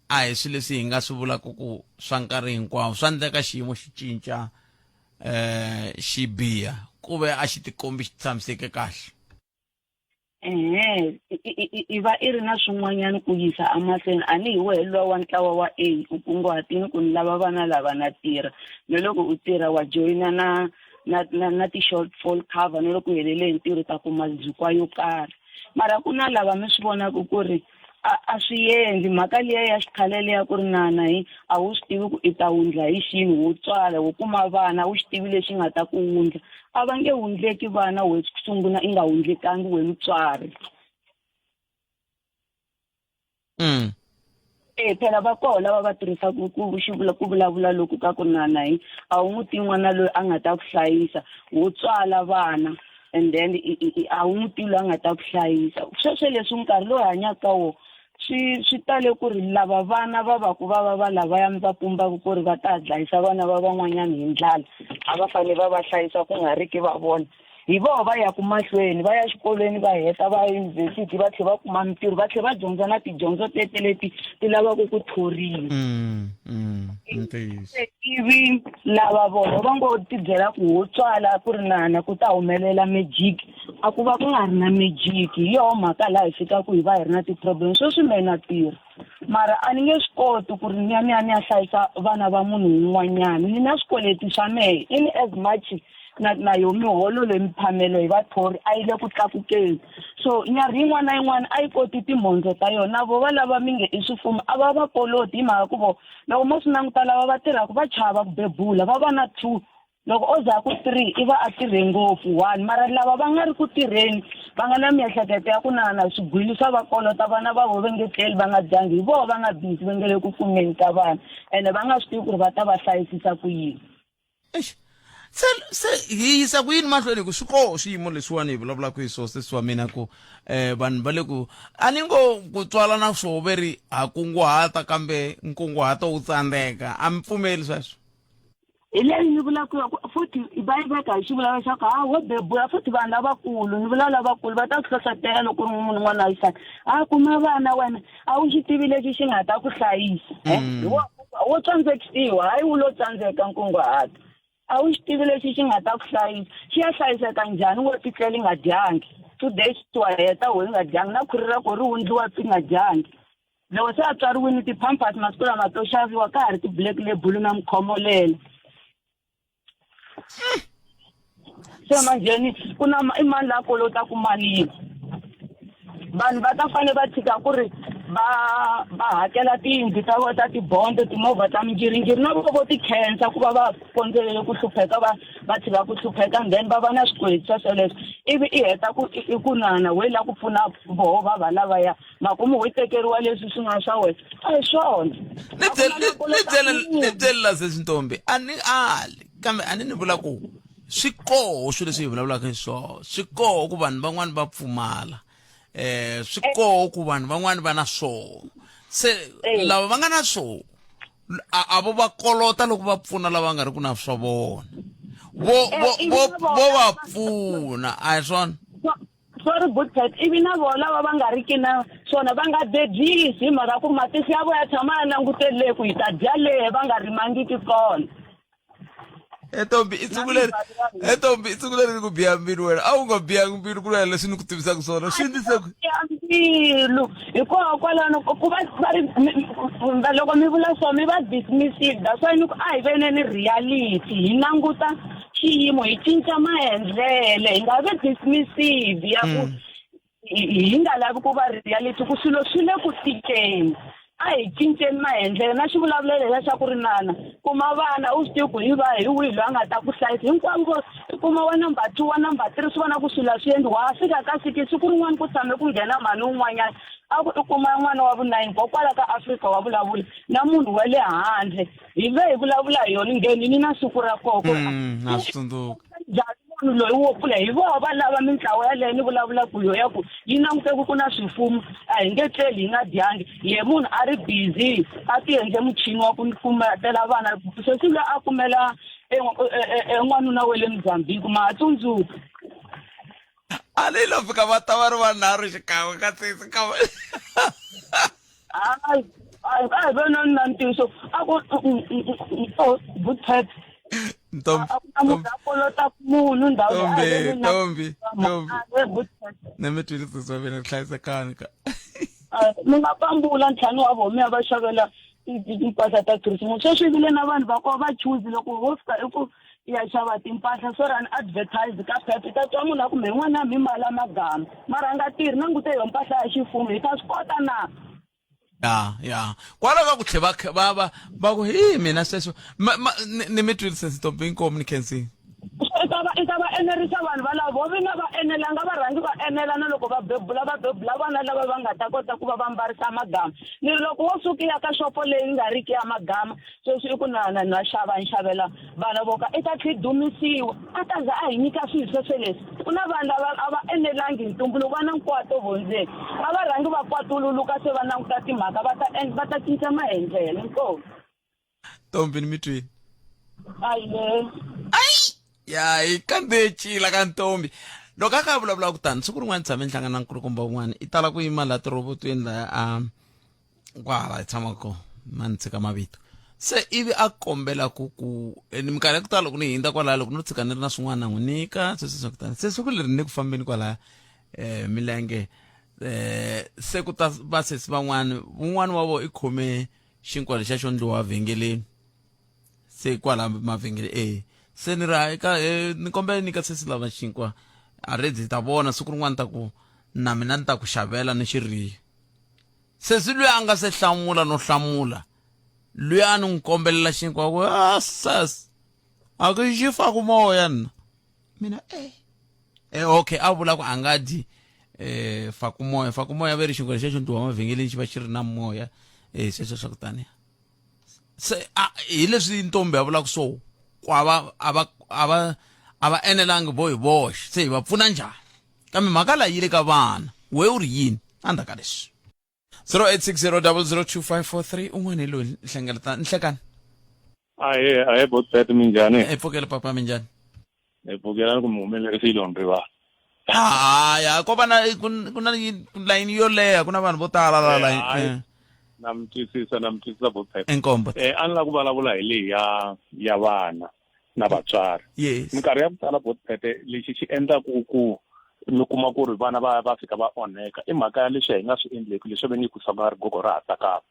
a hi swilo leswi hi nga swi vulaka ku swa nkarhi hinkwawo swa endleka xiyimo xi cinca xi biha ku ve a xi tikombi xi tshamiseke kahle. Ehe, i va i ri na swin'wanyana ku yisa emahlweni a ni hi wehe luwa wa ntlawa wa A u kunguhatini ku ni lava vana lava na tirha na loko u tirha wa joyina na na na na ti-shortfall cover na loko u helele hi ntirho u ta kuma ndzhukwa yo karhi mara ku na lava mi swi vonaka ku ri a a swi endli mhaka liya ya xikhale liya ku ri nana hi a wu swi tivi ku i ta wundla hi xini wo tswala wo kuma vana a wu xi tivi lexi nga ta ku wundla a va nge wundleki vana we sungula i nga wundlekangi we mutswari. E phela va koho lava va tirhisaka ku xivula ku vulavula loku ka ku nana hi a wu n'wi tivi n'wana loyi a nga ta ku hlayisa wo tswala vana and then a wu n'wi tivi loyi a nga ta ku hlayisa sweswo leswi nkarhi lowu hanyaka ka wona swi swi tale ku ri lava vana va va ku va va va lavaya va pumbaka ku ri va ta dlayisa vana va van'wanyana hi ndlala a va fanele va va hlayisa ku nga ri ki va vona hi voho va yaka mahlweni va ya xikolweni va heta va ya yunivhesiti va tlhela va kuma mintirho va tlhela va dyondza na tidyondzo tete leti ti lavaka ku thoriwa mm, mm, ivi lava vona va ngo tibyela ku ho tswala ku ri nana ku ta humelela magic a ku va ku nga ri na magic hi yoho mhaka laha hi fikaka hi va hi ri na ti-problem sweswi me na tirha mara a ni nge swi koti ku ri ni ya ni ya ni ya hlayisa vana va munhu un'wanyana ni na swikweleti swa mehe in as much na na yo miholo leyi miphamelo hi vathori a yi le ku tlakukeni so nyarhi yin'wana na yin'wana a yi koti timhondzo ta yona vo va lava mi nge i swifumo a va va koloti hi mhaka ku vo loko mo swi languta lava va tirhaka va chava ku bebula va va na two loko o za ku three i va a tirhe ngopfu one mara lava va nga ri ku tirheni va nga na miehleketo ya ku nahana swigwili swa va kolota vana va vo va nge tleli va nga dyangi hi voho va nga busy va nge le ku pfuneni ka vana ene va nga swi tivi ku ri va ta va hlayisisa ku yini Eish. Se se hi yisa ku yini mahlweni ku swi koho swiyimo leswiwani hi vulavulaka hi swona sesi wa mina ku um vanhu va le ku a ni ngo ku tswala na swoho ve ri ha kunguhata kambe nkunguhato wu tsandzeka a mi pfumeli sweswo hi leyi ni vulaka ya ku futhi va yi veka hi xivula leswaku ha wo bebula futhi vanhu lavakulu ni vula lavakulu va ta ku hlohlotela loko ri munhu n'wana wa xisati a kuma vana wena a wu xi tivi lexi xi nga ta ku hlayisa eh? mm. wo tsandzekisiwa hayi wu lo tsandzeka nkunguhato a wu xi tivi lexi xi nga ta ku hlayisa xi ya hlayiseka njhani wo titlela i nga dyangi two days wa heta wo i nga dyangi na khwiri ra ko ri wundliwa ti nga dyangi loko se a tswariwile ti-pampers masiku lama to xaviwa ka ha ri ti-black label na mukhomolela se manjheni ku na i mani la kolotaku mali yini vanhu va ta fanele va tshika ku ri va va hakela tiyindlu ta vona ta tibondo timovha ta minjirinjiri na vo vo ti khensa ku va va kondzelele ku hlupheka va va tshika ku hlupheka and then va va na swikweleti swa sweleswo ivi i heta ku i ku nana we la ku pfuna voho va va lavaya makumu ho tekeriwa leswi swi nga swa wena a hi swona ni byele ni byele la sesi ntombi a ni ali kambe a ni ni vula ku swi koho swilo leswi hi vulavulaka hi swona swi koho ku vanhu van'wani va pfumala eh swi koho ku vanhu van'wani va na swona se eh. lava va nga na swona a vo va kolota loko va pfuna lava nga ri ku na swa vona vo eh, vo vo vo va pfuna a hi swona sorry bootcat ivi na vona lava va nga ri ki na swona va nga debyisi hi mhaka ku matihlo ya vona ya tshama ya langutele le ku hi ta dya lehe va nga rimangiki kona etombi i siku leri etombi i siku leri ni ku biha mbilu wena a wu nga bihangi mbilu ku lwela leswi ni ku tivisaka swona swi ndlise ku mbilu hikuva kwalano ku va va ri loko mi vula so mi va dismissive that's why ni ku a hi veneni reality hi languta xiyimo hi cinca maendlele hi nga vi dismissive ya ku mm. hi nga lavi ku va reality ku swilo swi le ku tikeni a hi cinceni maendlelo na xivulavulelo leswaku ri nana kuma vana u swi tivi ku hi va hi wihi loyi a nga ta ku hlayisa hinkwavo vo i kuma wa number two wa number three swi vona ku swilo a swi endli wa fika ka siki siku rin'wana ku tshame ku nghena mhani un'wanyana a ku i kuma n'wana wa vunayini kokwala ka Afrika wa vulavula na munhu wa le handle hi ve hi vulavula hi yona ngheni ni na siku ra koho ku mm, na swi tsundzuka njhani munhu loyi wo kula hi voho va lava mintlawa yaleyo ni vulavulaka yo ya ku yi langute ku ku na swifumo a hi nge tleli hi nga dyangi ye munhu a ri busy a ti endle muchini wa ku kumetela vana sesi loyi a kumela en'wanuna wa le Mozambique ma ha tsundzuka a ni lo fika va ta va ri vanharhu xikan'we ka sesi ka hayi a hi vonani na ntiyiso a ku good Ntombi, munhu a kolota munhu ndhawu ntombi, ntombi. Ne mi twile sesi wa mina hlayisekani ka. Mi nga pambula ntlhanu wa vona mi ya va xavela timpahla ta Christmas. Sweswi vile na vanhu va kona va choose loko ho fika i ku ya xava timpahla swo run advertise ka phepha i ta twa munhu a ku me n'wana mi mala magama mara a nga tirhi langute yo mpahla ya xifumu hi ta swi kota na ya ya kwalaho ka ku tlhe va va va va ku hi mina sweswo ni mi twile sesi ntombi inkomu ni khensile. I ta va i ta va enerisa vanhu valavo vo vi nga va enelanga va rhangi va enela na loko va bebula va bebula vana lava va nga ta kota ku va va mbarisa magama. Ni ri loko wo suka i ya ka xopo leyi nga riki ya magama sweswi i ku na na na xava ni xavela vana vo ka i ta tlhe dumisiwa a ta za a hi nyika swilo sweswo leswi ku na vanhu lava a va enelangi hi ntumbuluko va na nkwato vondzeni a va rhangi va kwatululuka se va languta timhaka va ta va ta cinca maendlelo inkomu ntombi ni mi twini ayi ya yi kambe cila ka ntombi loko a kha a vulavula ku tani siku rin'wana tshame ni hlangana na nkulukumba un'wana i tala ku yima laha tirobotweni laya a kwahala hi tshamaka kona ma ni tshika mavito se ivi a kombela ku ku ni minkarhi ya ku tala loko ni hindza kwalaya loko no tshika ni ri na swin'wana na n'wi nyika sweswi swa ku tani se siku leri ni ku fambeni kwalaya um milenge um se ku ta vasesi van'wani un'wana wa vona i khome xinkwa lexiya xo ndliwa vhengeleni se kwala mavhengele e se ni ri hayi ka eh, ni kombela nyika sesi lava xinkwa a redzi ta vona siku rin'wana ta ku na mina ni ta ku xavela ni xiriya sesi luya a nga se hlamula no hlamula luya a ni n'wi kombelela xinkwa ku a sas a ku xi faku moya nna mina e eh okay a vula ku a nga dyi eh faku moya faku moya ve ri xinkwa lexiya xo ndliwa mavhengeleni xi va xi ri na moya eh sweswo swa ku taniya se a hi leswi ntombi a vulaka so ku a va a va a va a va enelangi vo hi voxe se hi va pfuna njhani kambe mhaka laha yi le ka vana we u ri yini endzhaku ka leswi 0860002543 un'wana hi loyi nhlengeletana nhlekani ahe ahe botbet minjhani hi pfukele papa minjhani hi pfukelani ku mi humelerisile on rivala haya ko va na ku na layini yo leha ku na vanhu vo tala la layini eh, eh. na mi twisisa na mi twisisa botbet inkombo eh a ni lava ku vulavula hi leyi ya ya vana na vatswari yes minkarhi ya ku tala botbet lexi xi endlaku ku mi kuma ku ri vana va va fika va onheka i mhaka ya leswi hi nga swi endleki leswi va nge ku swa rigogo ra ha tsakama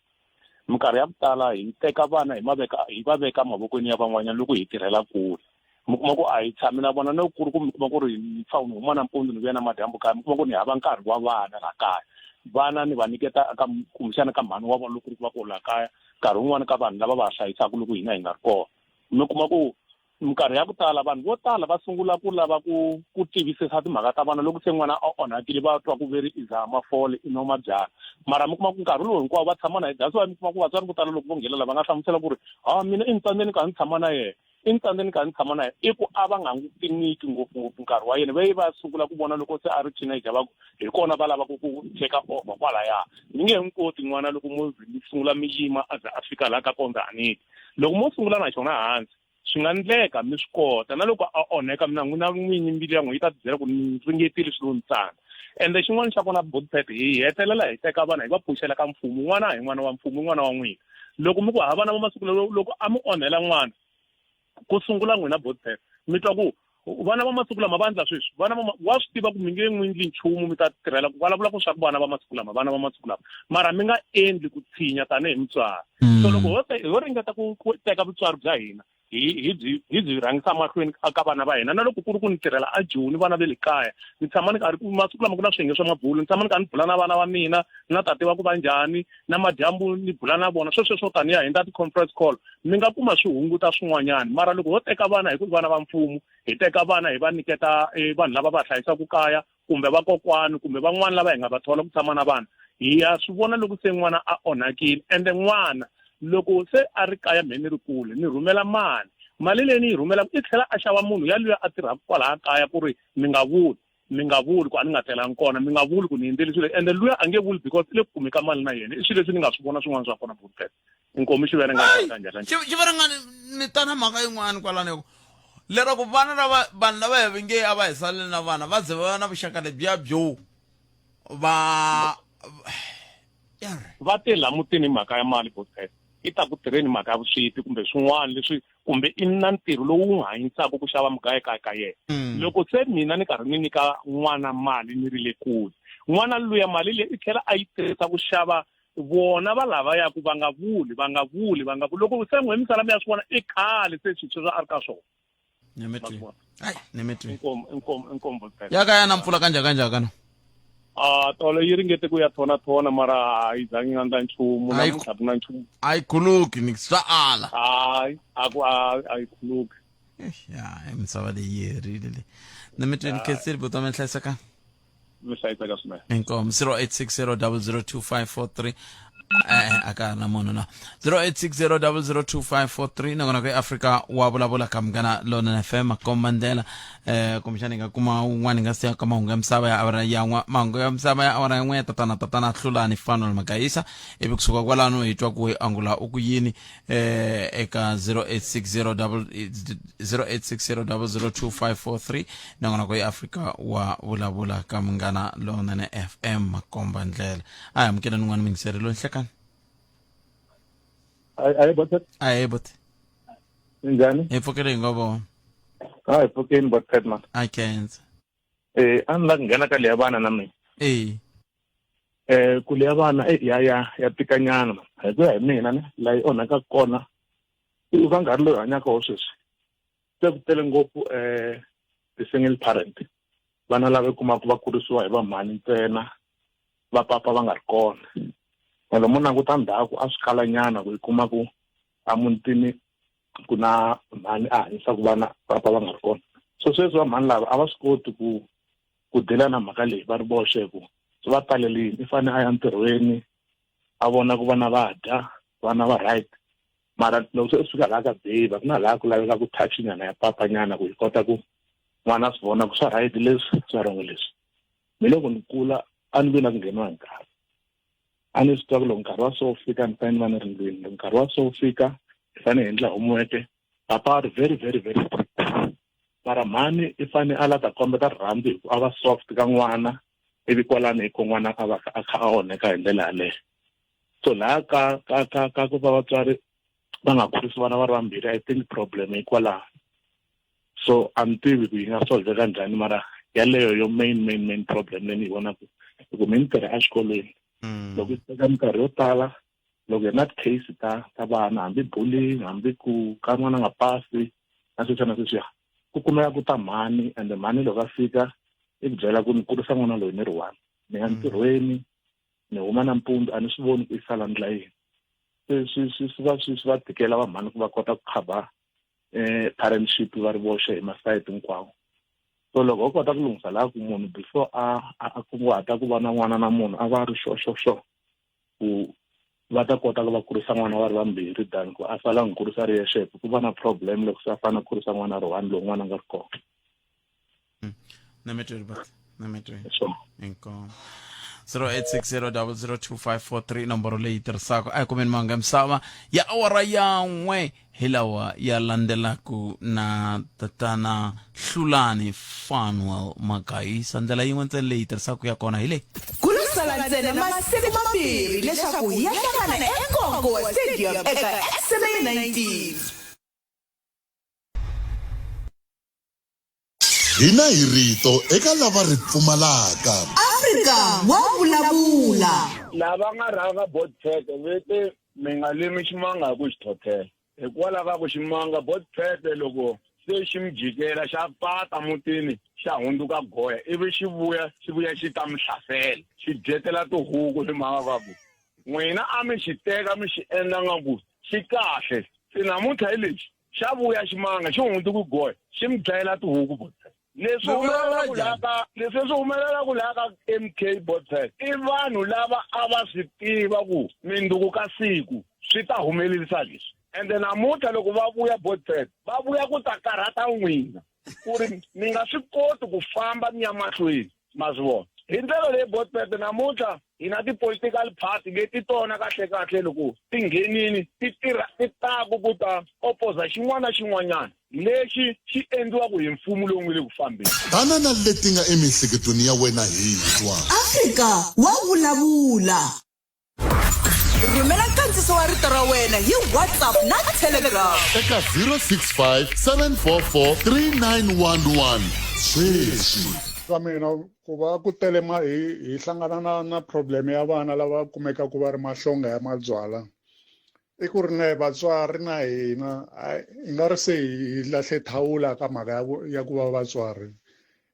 minkarhi ya ku tala hi teka vana hi ma veka hi va veka mavokweni ya van'wanyana loko hi tirhela kule mi kuma ku a hi tshami na vona no ku ri ku mi kuma ku ri ni pfa ni huma nampundzu ni vuya na madyambu kaya mi kuma ku ni hava nkarhi wa vana laha kaya vana ni va nyiketa ka kumbexana ka mhani wa vona loko ku ri ku va ko laha kaya nkarhi wun'wani ka vanhu lava va hlayisaka loko hina hi nga ri kona mi kuma ku minkarhi ya ku tala vanhu vo tala va sungula ku lava ku ku tivisisa timhaka ta vana loko se n'wana a onhakile va twa ku ve ri i dzaha mafole i nwa mabyalwa mara mi kuma ku nkarhi lowu hinkwawo va tshama na yena that's why mi kuma ku vatswari vo tala loko vo nghenelela va nga hlamusela ku ri ha mina i ni tsandzeni ka ni tshama na yena i ni tsandzeni ka ni tshama na yena i ku a va nga n'wi tiniki ngopfungopfu nkarhi wa yena va ye va sungula ku vona loko se a ri teenager va ku hi kona va lavaka ku take over kwalaya mi nge n'wi koti n'wana loko mo mi sungula mi yima a ze a fika laha ka kondza a niki loko mo sungula na xona hansi swi nga ndleka mi swi kota na loko a onheka mina n'wina n'winyi mbilu ya n'wina yi ta tibyela ku ni ringetile swilo ntsana ende xin'wana xa kona botpet hi hetelela hi teka vana hi va phuxela ka mfumo n'wana hi n'wana wa mfumo n'wana wa n'wina loko mi ku ha vana va masiku loko a mi onhela n'wana ku sungula n'wina botpet mi twa ku vana va masiku lama va endla sweswi vana va wa swi tiva ku mi nge n'wi endli nchumu mi ta tirhela ku vulavula ku swa ku vana va masiku lama vana va masiku lama mara mi nga endli ku tshinya tanihi mutswari so loko ho ho ringeta ku ku teka vutswari bya hina hi hi byi hi byi rhangisa mahlweni ka vana va hina na loko ku ri ku ni tirhela a joni vana ve le kaya ni tshama ni karhi masiku lama ku na swiyenge swa mabulo ni tshama ni karhi ni bula na vana va mina na tate wa ku va njhani na madyambu ni bula na vona sweswo swo taniya hi ndla ti-conference call mi nga kuma swi hunguta swin'wanyana mara loko ho teka vana hi ku vana va mfumo hi teka vana hi va nyiketa eh, vanhu lava va hlayisaka kaya kumbe vakokwani kumbe van'wana lava hi nga va thola ku tshama na vana hi ya swi vona loko se n'wana a onhakile ende n'wana loko se a ri kaya mhe ni ri kule ni rhumela mali mali leyi ni yi rhumelaka i tlhela a xava munhu yaloye a tirhaka kwalaya kaya ku ri mi nga vuli mi nga vuli ku a ni nga telangi kona mi nga vuli ku ni endleli swilo ende luya a nge vuli because i le ku kumi ka mali na yena i swilo leswi ni nga swi vona swin'wana swa kona butpet inkomu xiverenga xiverenga ni tana mhaka yin'wana kwalano leraku vana lava vanhu lava hi nge a va hi saleli na vana va ze va va na vuxaka lebyiya byo va va te la mutini hi mhaka ya mali botpet i ta ku tirheni mhaka ya vusweti kumbe swin'wana leswi kumbe i na ntirho lowu n'wi hanyisaka ku xava mugayo ekaya ka yena mm. loko se mina ni karhi ni nyika n'wana mali ni ri le kule n'wana luya mali leyi i tlhela a yi tirhisa ku xava vona va lava ya ku va nga vuli va nga vuli va nga vuli loko se n'we misala mi ya swi vona i khale se swilo sweswo a ri ka swona inkomo ya ka ya na mpfula kanjhani kanjhani kana a tolo yi ringete ku ya thona thona mara a yi zangi nga ndla nchumu namuntlha ku na nchumu a yi khuluki ni swa ala hayi a ku a yi khuluki Ya misava leyi yi herile leyi. Na mi twini khensile buti wa mina, hlayiseka. Mi hlayiseka swinene. Inkomu. 0860002543. A ka ha na munhu na 0860002543. Nakona ku eAfrika wa vulavula ka Munghana Lonene FM, makomba ndlela. Kumbexana hi nga kuma wun'wana hi nga siya ka mahungu ya misava ya awara ya n'we, mahungu ya misava ya awara ya n'we ya tatana Hlulani Fanuel Magayisa, ivi kusuka kwalano hi twa ku hi angula u ku yini eka 0860002543. Nakona ku eAfrika wa vulavula ka Munghana Lonene FM, makomba ndlela. A hi amukeleni un'wana mingiseri loyi. Nhlekani. Ayi bot. Ayi bot. Njhani? Hi pfukile, hi nga vona. Hayi, pfukeni bot man. A khensa. A ni la ku nghena ka leya vana na mina. Eh. Ku leya vana ya ya ya tikanyana hi ku ya hi mina ne la yi onhaka kona i ka nkarhi loyi hanyaka wo sweswi se ku tele ngopfu ti-single parent, vana lava i kumaka va kurisiwa hi vamhani ntsena, va papa va nga ri kona. Ende mo languta ndzhaku a swi kalanyana ku i kuma ku emutini ku na mhani a hanyisaka vana, papa va nga ri kona. So sweswi va mhani lava a va swi koti ku dila na mhaka leyi va ri voxe, ku swi va talelini, i fane a ya ntirhweni a vona ku vana va dya, vana va right, mara loko se u fika laha ka baby ku na laha ku laveka ku touch nyana ya papa nyana ku yi kota ku n'wana a swi vona ku swa right leswi swa wrong leswi. Mi loko ni kula a ni vi na ku ngheniwa hi nkarhi, a ni swi tiva ku loko nkarhi wa so wu fika ni fanele ni va ni ri ndlwini, loko nkarhi wa so wu fika hi fanele hi endla homework. Papa a ri very very very strict, mara mhani i fane a la ta kombeta rirhandzu hi ku a va soft ka n'wana, ivi kwalano hi ko n'wana a va a kha a onheka hi ndlela yaleyo. So laha ka ku va vatswari va nga kurisi vana va ri vambirhi, I think problem hikwalaho. So a ni tivi ku yi nga solveka njhani, mara yaleyo yo main main main problem leyi ni yi vonaka i ku mi ni tirha exikolweni loko yi teka minkarhi yo tala loko hi na ti-case ta vana, hambi bullying, hambi ku ka n'wana nga pasi na sweswiya na sweswiya, ku kumeka ku ta mhani, ende mhani loko a fika i ku byela ku ni kurisa n'wana loyi ni ri one, ni ya ntirhweni, ni huma nampundzu, a ni swi voni ku i sala ndla yini. Se swi va swi va tikela va mhani ku va kota ku cover parentship va ri voxe hi masayiti hinkwawo. So loko ho kota ku lunghisa laha ku munhu before a kunguhata ku va na n'wana na munhu a va ri sure sure sure ku va ta kota ku va kurisa n'wana va ri vambirhi than ku a sala n'wi kurisa ri yexe, ku va na problem loko se a fanele a kurisa n'wana ri one lowu n'wana a nga ri kona. Nametweli bat, nametweli. Inkomu. 0860002543 nomboro leyi tirhisaka. A hi kumeni mahungu ya misava ya awara ya n'we hi lawa ya landzelaka na tatana Hlulani Fanuel Magayisa. Ndlela yin'we ntsena leyi tirhisaka ya kona hi leyi. Ku lo sala ntsena masiku mambirhi leswaku hi ya hlangana eNkonkowa Stadium eka SMA 19. Hina hi rito eka lava ri pfumalaka. Afrika wa vulavula. Lava nga rhanga Botpete ve te mi nga limi ximanga hi ku xi thothela. Hikwalaho ka ku ximanga Botpete loko se xi mi jikela xa pata mutini xa hundzuka goya ivi xi vuya xi vuya xi ta mi hlasela xi dyetela tihuku hi mhaka ka ku n'wina a mi xi teka mi xi endla nga ku xi kahle se namuntlha hi lexi xa vuya ximanga xi hundzuki goya xi mi dlayela tihuku Botpet. Leswi humelelaka laha ka leswi swi humelelaka laha ka MK Botpet i vanhu lava a va swi tiva ku minduku ka siku swi ta humelerisa leswi, ende namuntlha loko va vuya Botpet va vuya ku ta karhata n'wina ku ri mi nga swi koti ku famba mi ya mahlweni. Ma swi vona hi ndlela leyi Botpet namuntlha hi na ti-political party leti tona kahle kahle loko ti nghenini ti tirha ti taku ku ta opoza xin'wana na xin'wanyana lexi xi endliwaka hi mfumo lowu nga le ku fambeni. Tana na leti nga emiehleketweni ya wena hi twa. Afrika wa vulavula. Rhumela nkandziso wa rito ra wena hi WhatsApp na Telegram. Eka 065 744 3911 sweswi. Ka mina ku va ku tele ma hi hlangana na problem ya vana lava kumekaka va ri mahlonga ya mabyalwa i ku ri na vatswari na hina i nga ri se hi lahle thawula ka mhaka ya ku va vatswari,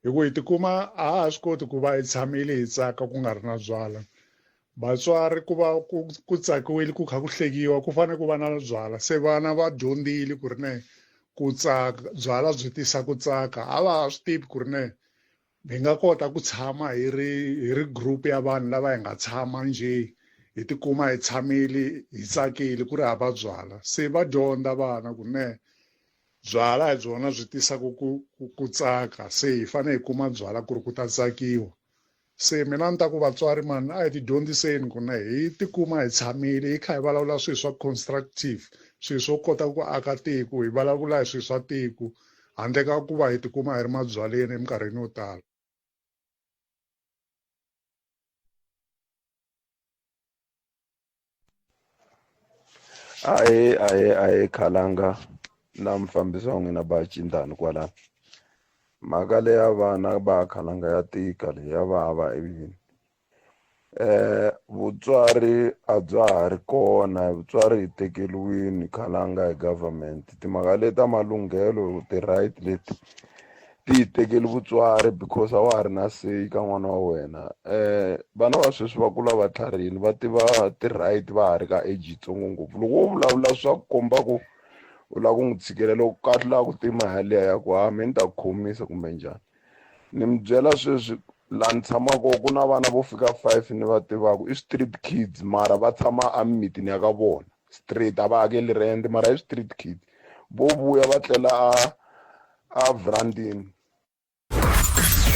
hi ku hi tikuma a ha ha swi koti ku va hi tshamile hi tsaka ku nga ri na byala. Vatswari ku va ku tsakiwile ku kha ku hlekiwa ku fanele ku va na byala, se vana va dyondzile ku ri ne Ku tsaka byalwa byi tisa ku tsaka a va ha swi tivi ku ri ne hi nga kota ku tshama hi ri hi ri group ya vanhu lava hi nga tshama njhe hi tikuma hi tshamile hi tsakile ku ri hava byala se va dyondza vana ku ne byala hi byona byi tisaka ku ku ku tsaka se hi fanele hi kuma byala ku ri ku ta tsakiwa se mina ni ta ku vatswari mani a hi ti dyondziseni ku ne hi tikuma hi tshamile hi kha hi vulavula swilo swa constructive swilo swo kota ku aka tiko hi vulavula hi swilo swa tiko handle ka ku va hi tikuma hi ri mabyaleni eminkarhini yo tala. Ahee ahee ahee khalanga na mufambisi wa n'wina ba cindani kwalano mhaka leya vana ba khalanga ya tika leyi ya vava even vutswari a bya ha ri kona vutswari hi tekeriwini khalanga hi government timhaka leti ta malunghelo ti-right leti ti yi tekeli vutswari because a wa ha ri na say ka n'wana wa wena vana va sweswi va kula va tlharihini va tiva ti-right va ha ri ka age yitsongo ngopfu loko wo vulavula swa ku komba ku u lava ku n'wi tshikelela loko kahle la ku tima yaliya ya ku ha me ni ta ku khomisa kumbe njhani ni mi byela sweswi laha ni tshamaka kona ku na vana vo fika 5 ni va tivaka i street kids mara va tshama emimitini ya ka vona straight a va hakeli rent mara i street kids vo vuya va tlela a a vrandini.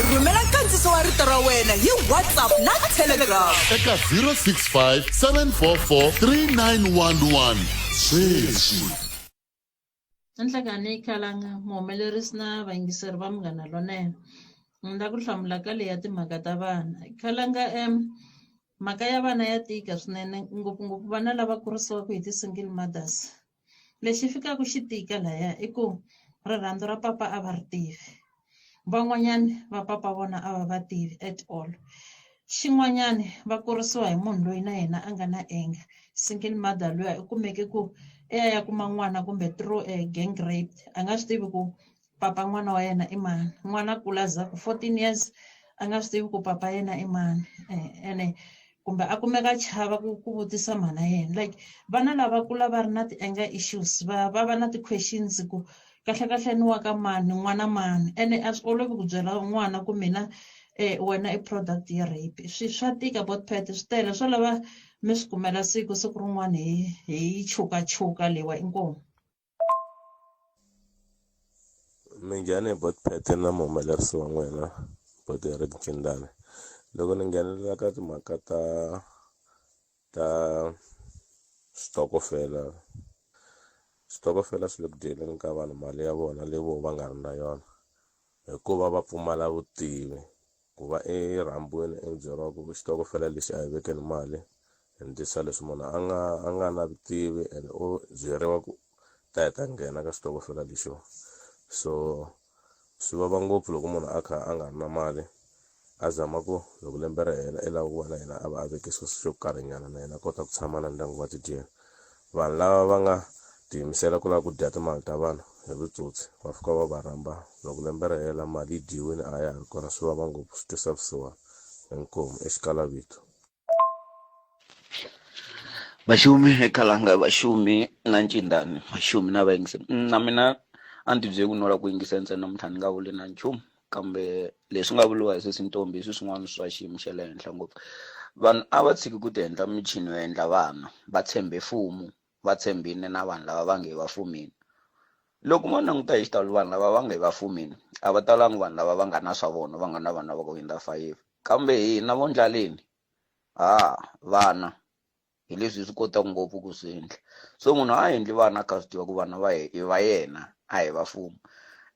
Rhumela nkandziso wa rito ra wena hi WhatsApp na Telegram. Eka 065 744 3911 sweswi. Nhlekani Khalanga, muhumelerisi na vayingiseri va Munghana Lonene. Ni la ku hlamula ka leyi ya timhaka ta vana. Khalanga mhaka ya vana ya tika swinene ngopfungopfu vana lava kurisiwaka hi ti-single mothers. Lexi fikaka xi tika laya i ku rirhandzu ra papa a va ri tivi van'wanyani va papa vona a va va tivi at all xin'wanyani va kurisiwa hi munhu loyi na yena a nga na anger single mother luya i kumeke ku i ya ya kuma n'wana kumbe through a gang rape a nga swi tivi ku papa n'wana wa yena i mani n'wana kula za ku 14 years a nga swi tivi ku papa yena i mani eh, ene kumbe a kumeka a chava ku ku vutisa mhana yena like vana lava kula va ri na ti-anger issues va va va na ti-questions ku kahle kahle ni wa ka mani n'wana mani ene a swi olovi ku byela n'wana ku mina eh wena i product ya rape swi swa tika bot pet swi tele swo lava mi swi kumela siku siku rin'wana hi hi chukachuka lewa inkomu Minjhani bot Pat na muhumelerisi wa n'wina bot Eric Ncindane loko ni nghenelela ka timhaka ta ta switokofela switokofela swi le ku dyeleni ka vanhu mali ya vona leyi voho va nga ri na yona hikuva va pfumala vutivi ku va erhambwini i byeriwa ku xitokofela lexi a hi vekeni mali hi ndlisa leswi munhu a nga a nga na vutivi and u byeriwa ku ta hi ta nghena ka xitokofela lexiwa so swi vava ngopfu loko munhu a kha a nga ri na mali a zama ku loko lembe ri hela i lava ku va na yena a va a vekisa xo karhinyana na yena a kota ku tshama na ndyangu va tidyela vanhu lava va nga tiyimisela ku lava ku dya timali ta vanhu hi vutsotsi va fika va va rhamba loko lembe ri hela mali yi dyiwile a ya ha ri kona swi vava ngopfu swi twisa vusiwana inkomu exikalavito Vaxumi eKhalanga vaxumi na Ncindani vaxumi na vayingiseri na mina a ni ti byeli ku no lava ku yingisa ntsena namuntlha ni nga vuli na nchumu kambe leswi nga vuriwa hi sesi Ntombi hi swi swin'wana swa xiyimo xa le henhla ngopfu vanhu a va tshiki ku ti endla michini yo endla vana va tshembe mfumo va tshembile na vanhu lava va nge va fumile loko mo languta hi xitalo vanhu lava va nge va fumile a va talangi vanhu lava va nga na swa vona va nga na vana va ku hundza fayifi kambe hina vo ndlaleni ha vana hi leswi hi swi kotaka ngopfu ku swi endla so munhu a endli vana a kha swi tiva ku vana va i va yena a hi va mfumo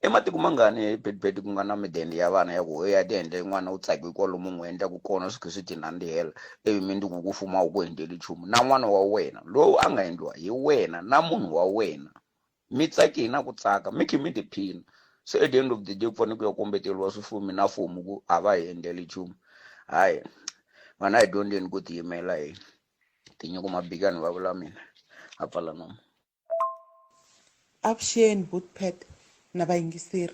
i matiko mangani hi bedbed ku nga na midende ya vana ya ku ya ti endle n'wana u tsaki kwalomu n'wi endlaku kona swi kha swi ti nandzihela ivi mindzuku ku fuma wu ku endleli nchumu na n'wana wa wena lowu a nga endliwa hi wena na munhu wa wena mi tsakile na ku tsaka mi khe mi tiphina so at the end of the day ku fanele ku ya kombeteriwa swifumi na fumu ku a va hi endleli nchumu hayi vana hi dyondzeni ku tiyimela hi tinyiko mabikani va vula mina a pfala nomu Avuxeni Botpet na vayingiseri.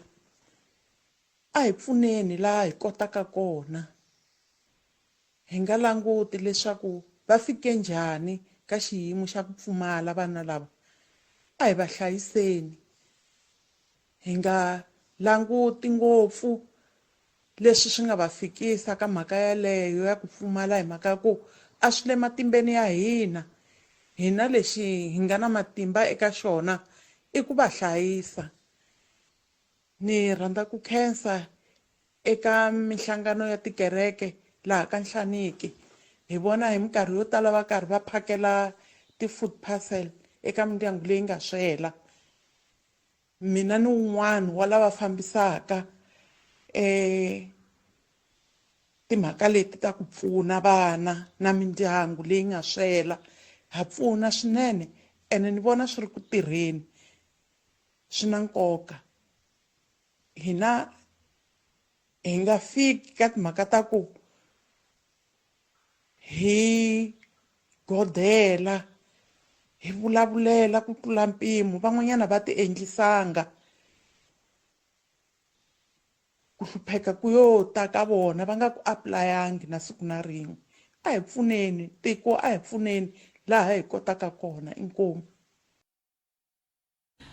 A hi pfuneni laha hi kotaka kona. Hi nga languti leswaku va fike njhani ka xiyimo xa ku pfumala vana lava. A hi va hlayiseni. Hi nga languti ngopfu leswi swi nga va fikisa ka mhaka yaleyo ya ku pfumala hi mhaka ya ku a swi le matimbeni ya hina. Hina lexi hi nga na matimba eka xona i ku va hlayisa. Ni rhandza ku khensa eka minhlangano ya tikereke laha ka Nhlaniki. Hi vona hi minkarhi yo tala va karhi va phakela ti-food parcel eka mindyangu leyi nga swela. Mina ni wun'wana wa lava fambisaka timhaka leti ta ku pfuna vana na mindyangu leyi nga swela ha pfuna swinene ene ni vona swi ri ku tirheni swi na nkoka hina hi nga fiki ka timhaka ta ku hi godela hi vulavulela ku tlula mpimo van'wanyana va ti endlisanga ku hlupheka ku yo ta ka vona va nga ku apulayangi na siku na rin'we a hi pfuneni tiko a hi pfuneni laha hi kotaka kona inkomu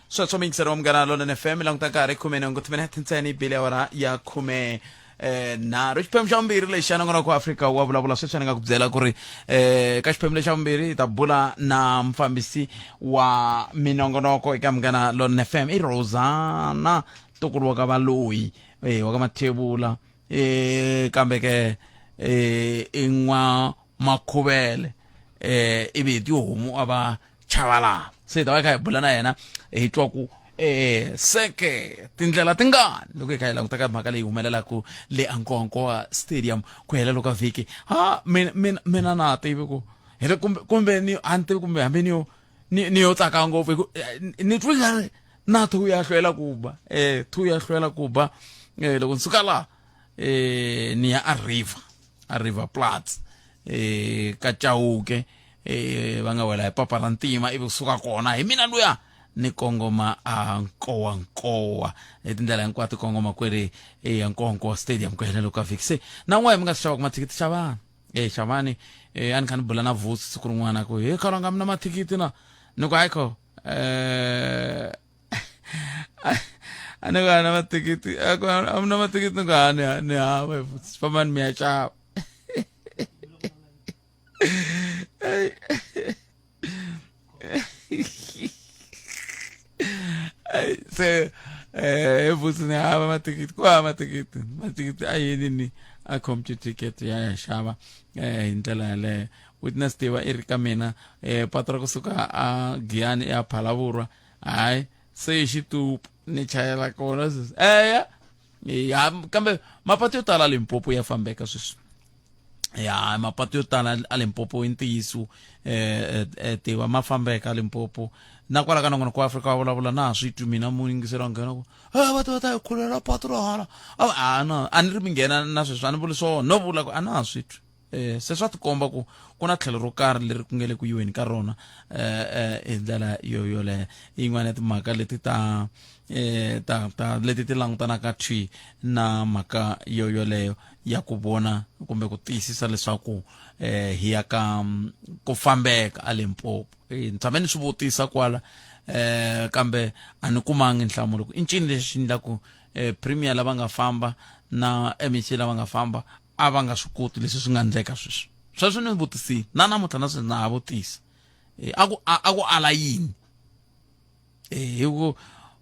Sweswo miyingiseri wa Munghana Lonene FM languta nkarhi khume nhungu timinete ntsena yi bile awara ya khume eh nharhu xiphemu xa vumbirhi lexi xa nongonoko wa Afrika wa vulavula sweswi ni nga ku byela ku ri eh ka xiphemu lexa vumbirhi hi ta bula na mufambisi wa minongonoko eka Munghana Lonene FM i Rosana ntukulu wa ka Valoyi eh wa ka Mathebula eh kambe ke eh i n'wa Makhuvele eh ivi hi tihomu a va Chavalala se hi ta va hi kha hi bula na yena hi twa ku eh seke tindlela tingani loko hi kha hi languta ka mhaka leyi humelelaka le ankowankowa stadium ku hela loko vhiki ha mina mina mina na ha tivi ku hi le kumbe kumbe ni a ni tivi kumbe hambi ni yo ni ni yo tsaka ngopfu hi ku eh, ni twi nga ri na thu ya hlwela ku ba eh thu ya hlwela ku ba eh loko ni suka laha eh ni ya a river a river platz eh ka Chauke eh va nga wela hi papa ra ntima ivi kusuka kona hi mina luya ni kongoma a nkowa nkowa hi tindlela hinkwato kongoma kwele eh nkowa nkowa stadium ku helela ka vhiki se na n'we mi nga swi xavaka mathikithi xavani eh xavani eh a ni kha ni bula na Vusi siku rin'wana ku he khalanga mina mathikithi na ni ku hayi kho eh a ni ku a na mathikithi a ku a na mathikithi ni ku a ni ni hava fambani mi ya xava se eh futhi ni hava mathikithi ku hava mathikithi mathikithi a yini ni a computer ticket ya ya xava eh hi ndlela yaleyo witness tiva i ri ka mina eh patu ra kusuka a giyani ya phalavurwa hayi se i xitupu ni chayela kona sweswi eya ya kambe mapatu yo tala limpopo ya fambeka sweswi ya mapatu yo tala a limpopo i ntiyiso eh, eh, tiva ma fambeka limpopo na kwala ka nongonoko wa afrika wa vulavula na ha swi twi mina muyingiseri wa nghena ku e va ta va ta hi khulela patu ro hala a no a ni ri mi nghena na sweswi a ni vuli swona no vula ku a na ha swi twi eh se swa tikomba ku ku na tlhelo ro karhi leri ku nge le ku yiweni ka rona eh, eh hi ndlela yo yoleyo yin'wana ya timhaka leti ta eh ta ta leti ti langutanaka thwi na mhaka yo yoleyo ya ku vona kumbe ku tiyisisa leswaku eh hi ya ka mm, ku fambeka a Limpopo eh ni tshame ni swi vutisa kwala eh kambe a ni kumangi nhlamulo ku i ncini lexi xi endlaku eh premier lava nga famba na MEC lava nga famba a va nga swi koti leswi swi nga endleka sweswi sweswo ni vutisile na namuntlha na sweswi na ha vutisa eh, a ku a ku ala yini eh, hi ku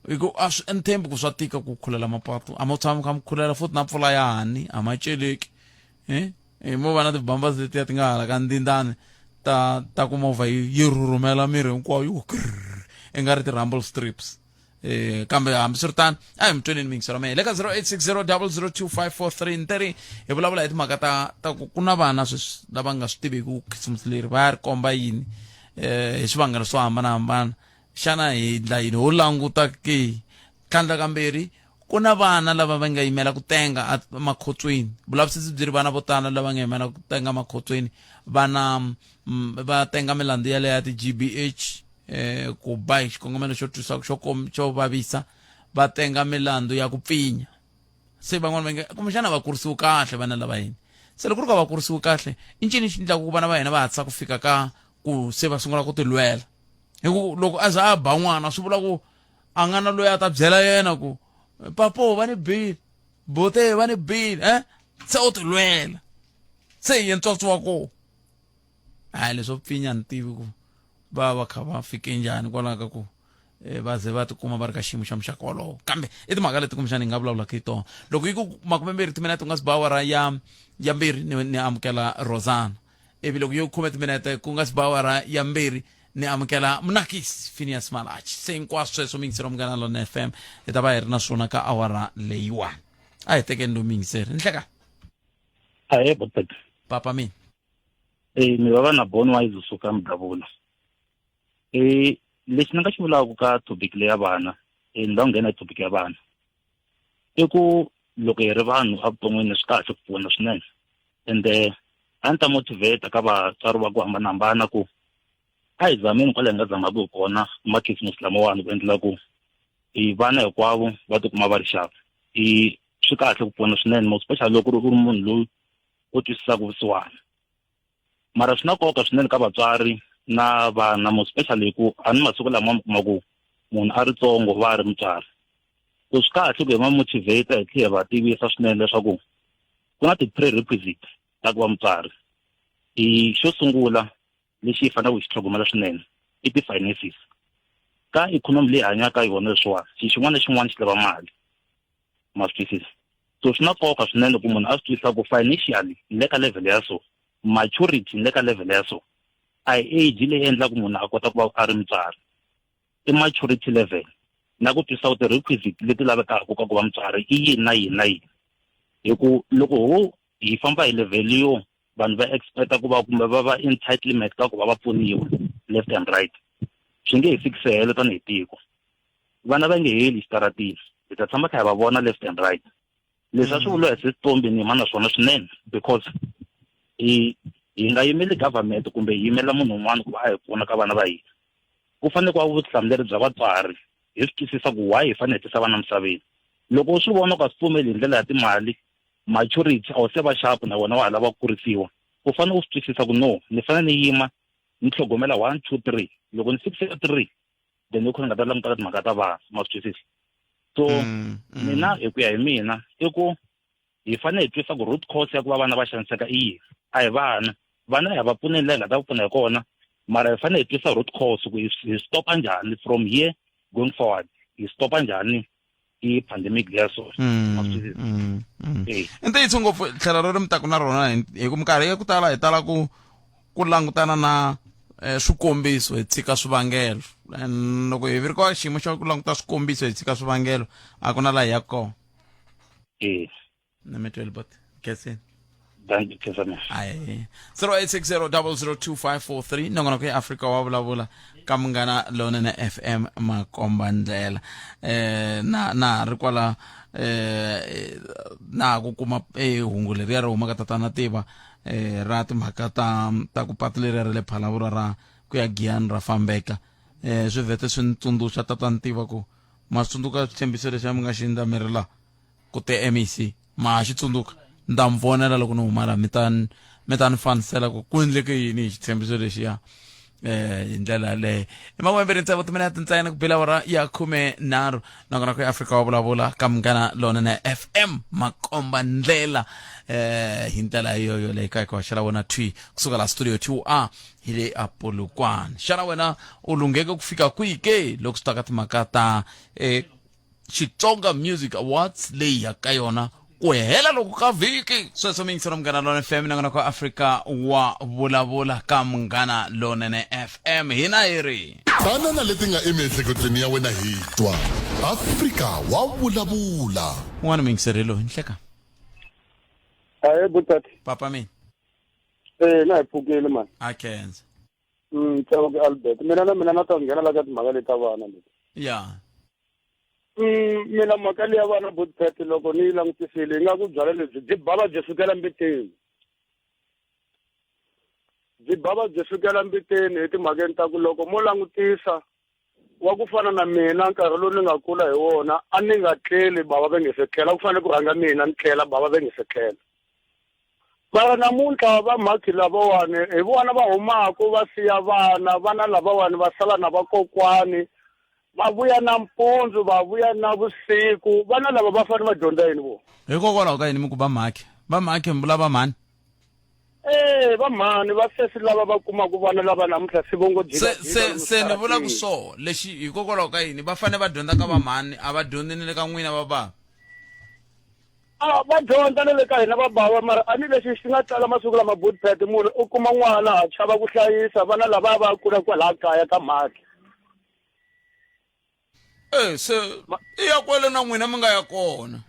hi ku a swi ni thembi ku swa tika ku khulela mapatu a mo tshama kha mi khulela futhi na mpfula ya hani a ma celeki eh eh mo va na tibambasi letiya ti nga hala ka ndindani ta ta ku movha yi yi rhurhumela miri hinkwawo yi ku krrr i nga ri ti-rumble strips eh kambe hambiswiritano a hi mi tweneni miyingiselo mehe le ka 0860002543 ni teri hi vulavula hi timhaka ta ta ku ku na vana sweswi lava nga swi tiviki ku khisimusi leri va ya ri komba yini eh hi swivangelo swo hambanahambana xana hi ndla yini ho languta ke tlhandla kambirhi ku na vana lava va nga yimela ku tenga emakhotsweni vulavisisi byi ri vana vo tala lava nga yimela ku tenga emakhotsweni vana mm, va tenga milandzu yaleyo ya ti-gbh eh ku ba hi xikongomelo xo twisa xo xo vavisa va tenga milandzu ya ku pfinya se van'wana va nge kumbexana va kurisiwe kahle vana lava hina se loko ku ri ka va kurisiwe kahle i ncini xi endlaka ku vana va hina va hatlisa ku fika ka ku se va sungula ku tilwela hi ku loko a za a ba n'wana swi vula ku a nga na loyi a ta byela yena ku papo va ni bile bote va ni bile eh se u tilwela se hi ntswatsi wa kona hayi leswo pfinya ni tivi ku va va kha va fike njhani kwalaho ka ku eh, va ze va tikuma va ri ka xiyimo xa muxaka wolowo kambe i timhaka leti kumbexana hi nga vulavulaka hi tona loko yi ku makumembirhi timinete ku nga si ba awara ya ya mbirhi ni, ni amukela rosana ivi loko yo khume timinete ku nga si ba awara ya mbirhi ni amukela munakisi phineas malachi se hinkwaswo sweswo miyingiseri wa munghana lona fm hi ta va hi ri na swona ka awara leyiwani a hi tekeni lo miyingiseri ni hleka Ahee, Botpet. Papa mina. Eh, mi va na Bon Wise usuka Mdavula. Eh, lexi ni nga xi vulaka ka topic leya vana, eh, ni la nghena hi topic ya vana. I ku loko hi ri vanhu evuton'wini swi kahle ku pfuna swinene. Ende a ni ta motivate ka vatswari va ku hambanahambana ku a hi zameni kwala hi nga zamaka hi kona makhisimusi lamawani ku endlela ku hi vana hinkwavo va tikuma va ri xava. I swi kahle ku pfuna swinene more especially loko u ri munhu loyi u twisisaka vusiwana mara swi na nkoka swinene ka vatswari na vana more especially hi ku a ni masiku lama mi kuma ku munhu a ri tsongo va a ri mutswari so swi kahle ku hi va motivate hi tlhela hi va tivisa swinene leswaku ku na ti-prerequisite ta ku va mutswari hi xo sungula lexi hi faneleke hi xi tlhogomela swinene i ti-finances ka ikhonomi leyi hanyaka yona leswiwani xilo xin'wana na xin'wana xi lava mali ma swi twisisa so swi na nkoka swinene ku munhu a swi twisisa ku financially ni le ka level ya so maturity ni le ka level ya so a hi age leyi endlaka munhu a kota ku va a ri mutswari i maturity level na ku twisisa ku ti-requisite leti lavekaka ka ku va mutswari i yini na yini na yini hi ku loko ho hi famba hi level yo vanhu va expecta ku va kumbe va va entitlement ka ku va va pfuniwa left and right swi nge hi fikisi helo tanihi tiko vana va nge heli xitaratini hi ta tshama kha hi va vona left and right leswi a swi vuriwa hi sesitombi ni yima na swona swinene because hi hi nga yimeli government kumbe hi yimela munhu un'wana ku va a hi pfuna ka vana va hina ku fanele ku va vutihlamuleri bya vatswari hi swi twisisa ku why hi fanele hi tisa vana misaveni loko u swi vona ku a swi pfumeli hi ndlela ya timali maturity a wu se va sharp na wena wa ha lava ku kurisiwa u fanele u swi twisisa ku no ni fanele ni yima ni tlhogomela one two three loko ni fikise three then hi kona ni nga ta langutela timhaka ta vana ma swi twisisa so mm, mm. mina hi ku ya hi mina i ku hi fanele hi twisisa ku root cause ya ku va vana va xaniseka i yini a hi vana vana hi va pfuneni laha hi nga ta va pfuna hi kona mara hi fanele hi twisisa root cause ku hi stopa njhani from here going forward hi stopa njhani i pandemic leya so mm, mm, mm. I ntiyiso ngopfu tlhela ro ri mi taku na rona hi ku minkarhi ya ku tala hi tala ku ku langutana na eh, swikombiso hi tshika swivangelo and loko hi ri ka xiyimo xa ku languta swikombiso hi tshika swivangelo a ku na laha hi yaka kona e na mi tweli bot khensini thank you khensani ayi 0860002543 nongonoko ya afrika wa vulavula ka munghana lonene fm makomba ndlela eh na na ri kwala eh na ku kuma eh hungu leriya ri humaka tatana tiva eh ra timhaka ta ta ku patu leriya ra le phalavura ra ku ya giyani ra fambeka eh swi vhete swi ni tsundzuxa tatana tiva ku ma swi tsundzuka xitshembiso lexi a mi nga xi endla mi ri la ku te mec ma ha xi tsundzuka ni ta mi fonela loko ni huma la mi ta mi ta ni fanisela ku ku endleke yini hi xitshembiso lexiya eh hi ndlela yaleyo i makumembirhi tsevu timinete ntsena ku bela awara ya khume nharhu nakona ku afrika wa vulavula ka munghana lonene fm makomba ndlela eh hi ndlela yoyo leyi ka ku haxela wena thwi kusuka la studio 2a hi le a polokwane xana wena u lungheke ku fika kwihi ke loko swi ta ka timhaka ta eh, xitsonga music awards leyi ya ka yona ku hela loko ka vhiki sweswo mi yingisela munghana lona fm nakona ka afrika wa vulavula ka munghana lonene fm hina hi ri Tana na leti nga emiehleketweni ya wena hi twa. Afrika wa vulavula. un'wana muyingiseri loyi nhleka Ahe butati. papa mina Eh na hi pfukile mani. a khensa Tsako ku Albert. Mina na mina na ta nghena la ka timhaka leti ta vana leti. Ya. Mina mhaka leya vana butpet loko ni yi langutisile ingaku byalwa lebyi byi bava byi sukela mbiteni. Byi bava byi sukela mbiteni etimhakeni ta ku loko mo langutisa wa ku fana na mina nkarhi lowu ni nga kula hi wona a ni nga tleli bava va nge se tlela ku fanele ku rhanga mina ni tlela bava va nge se tlela mara namuntlha va mhakhi lavawani hi vona va humaka va siya vana vana lavawani va sala na vakokwani Va vuya nampundzu, va vuya navusiku. Vana lava va fanele va dyondza yini vo? Hikokwalaho ka yini mi ku va mhakhe? Va mhakhe mi vula va mhani? Eh, va mhani va sesi lava va kumaka vana lava namuntlha se vo ngo Se se se ni vula ku so lexi hikokwalaho ka yini va fanele va dyondza ka va mhani a va dyondzi ni le ka n'wina va bava? A va dyondza na le ka hina va bava mara a ni lexi xi nga tala masiku lama Bootpad munhu u kuma n'wana ha chava ku hlayisa vana lava va kula kwalaya kaya ka mhakhi. Eh se i ya kwale na n'wina mi nga ya kona.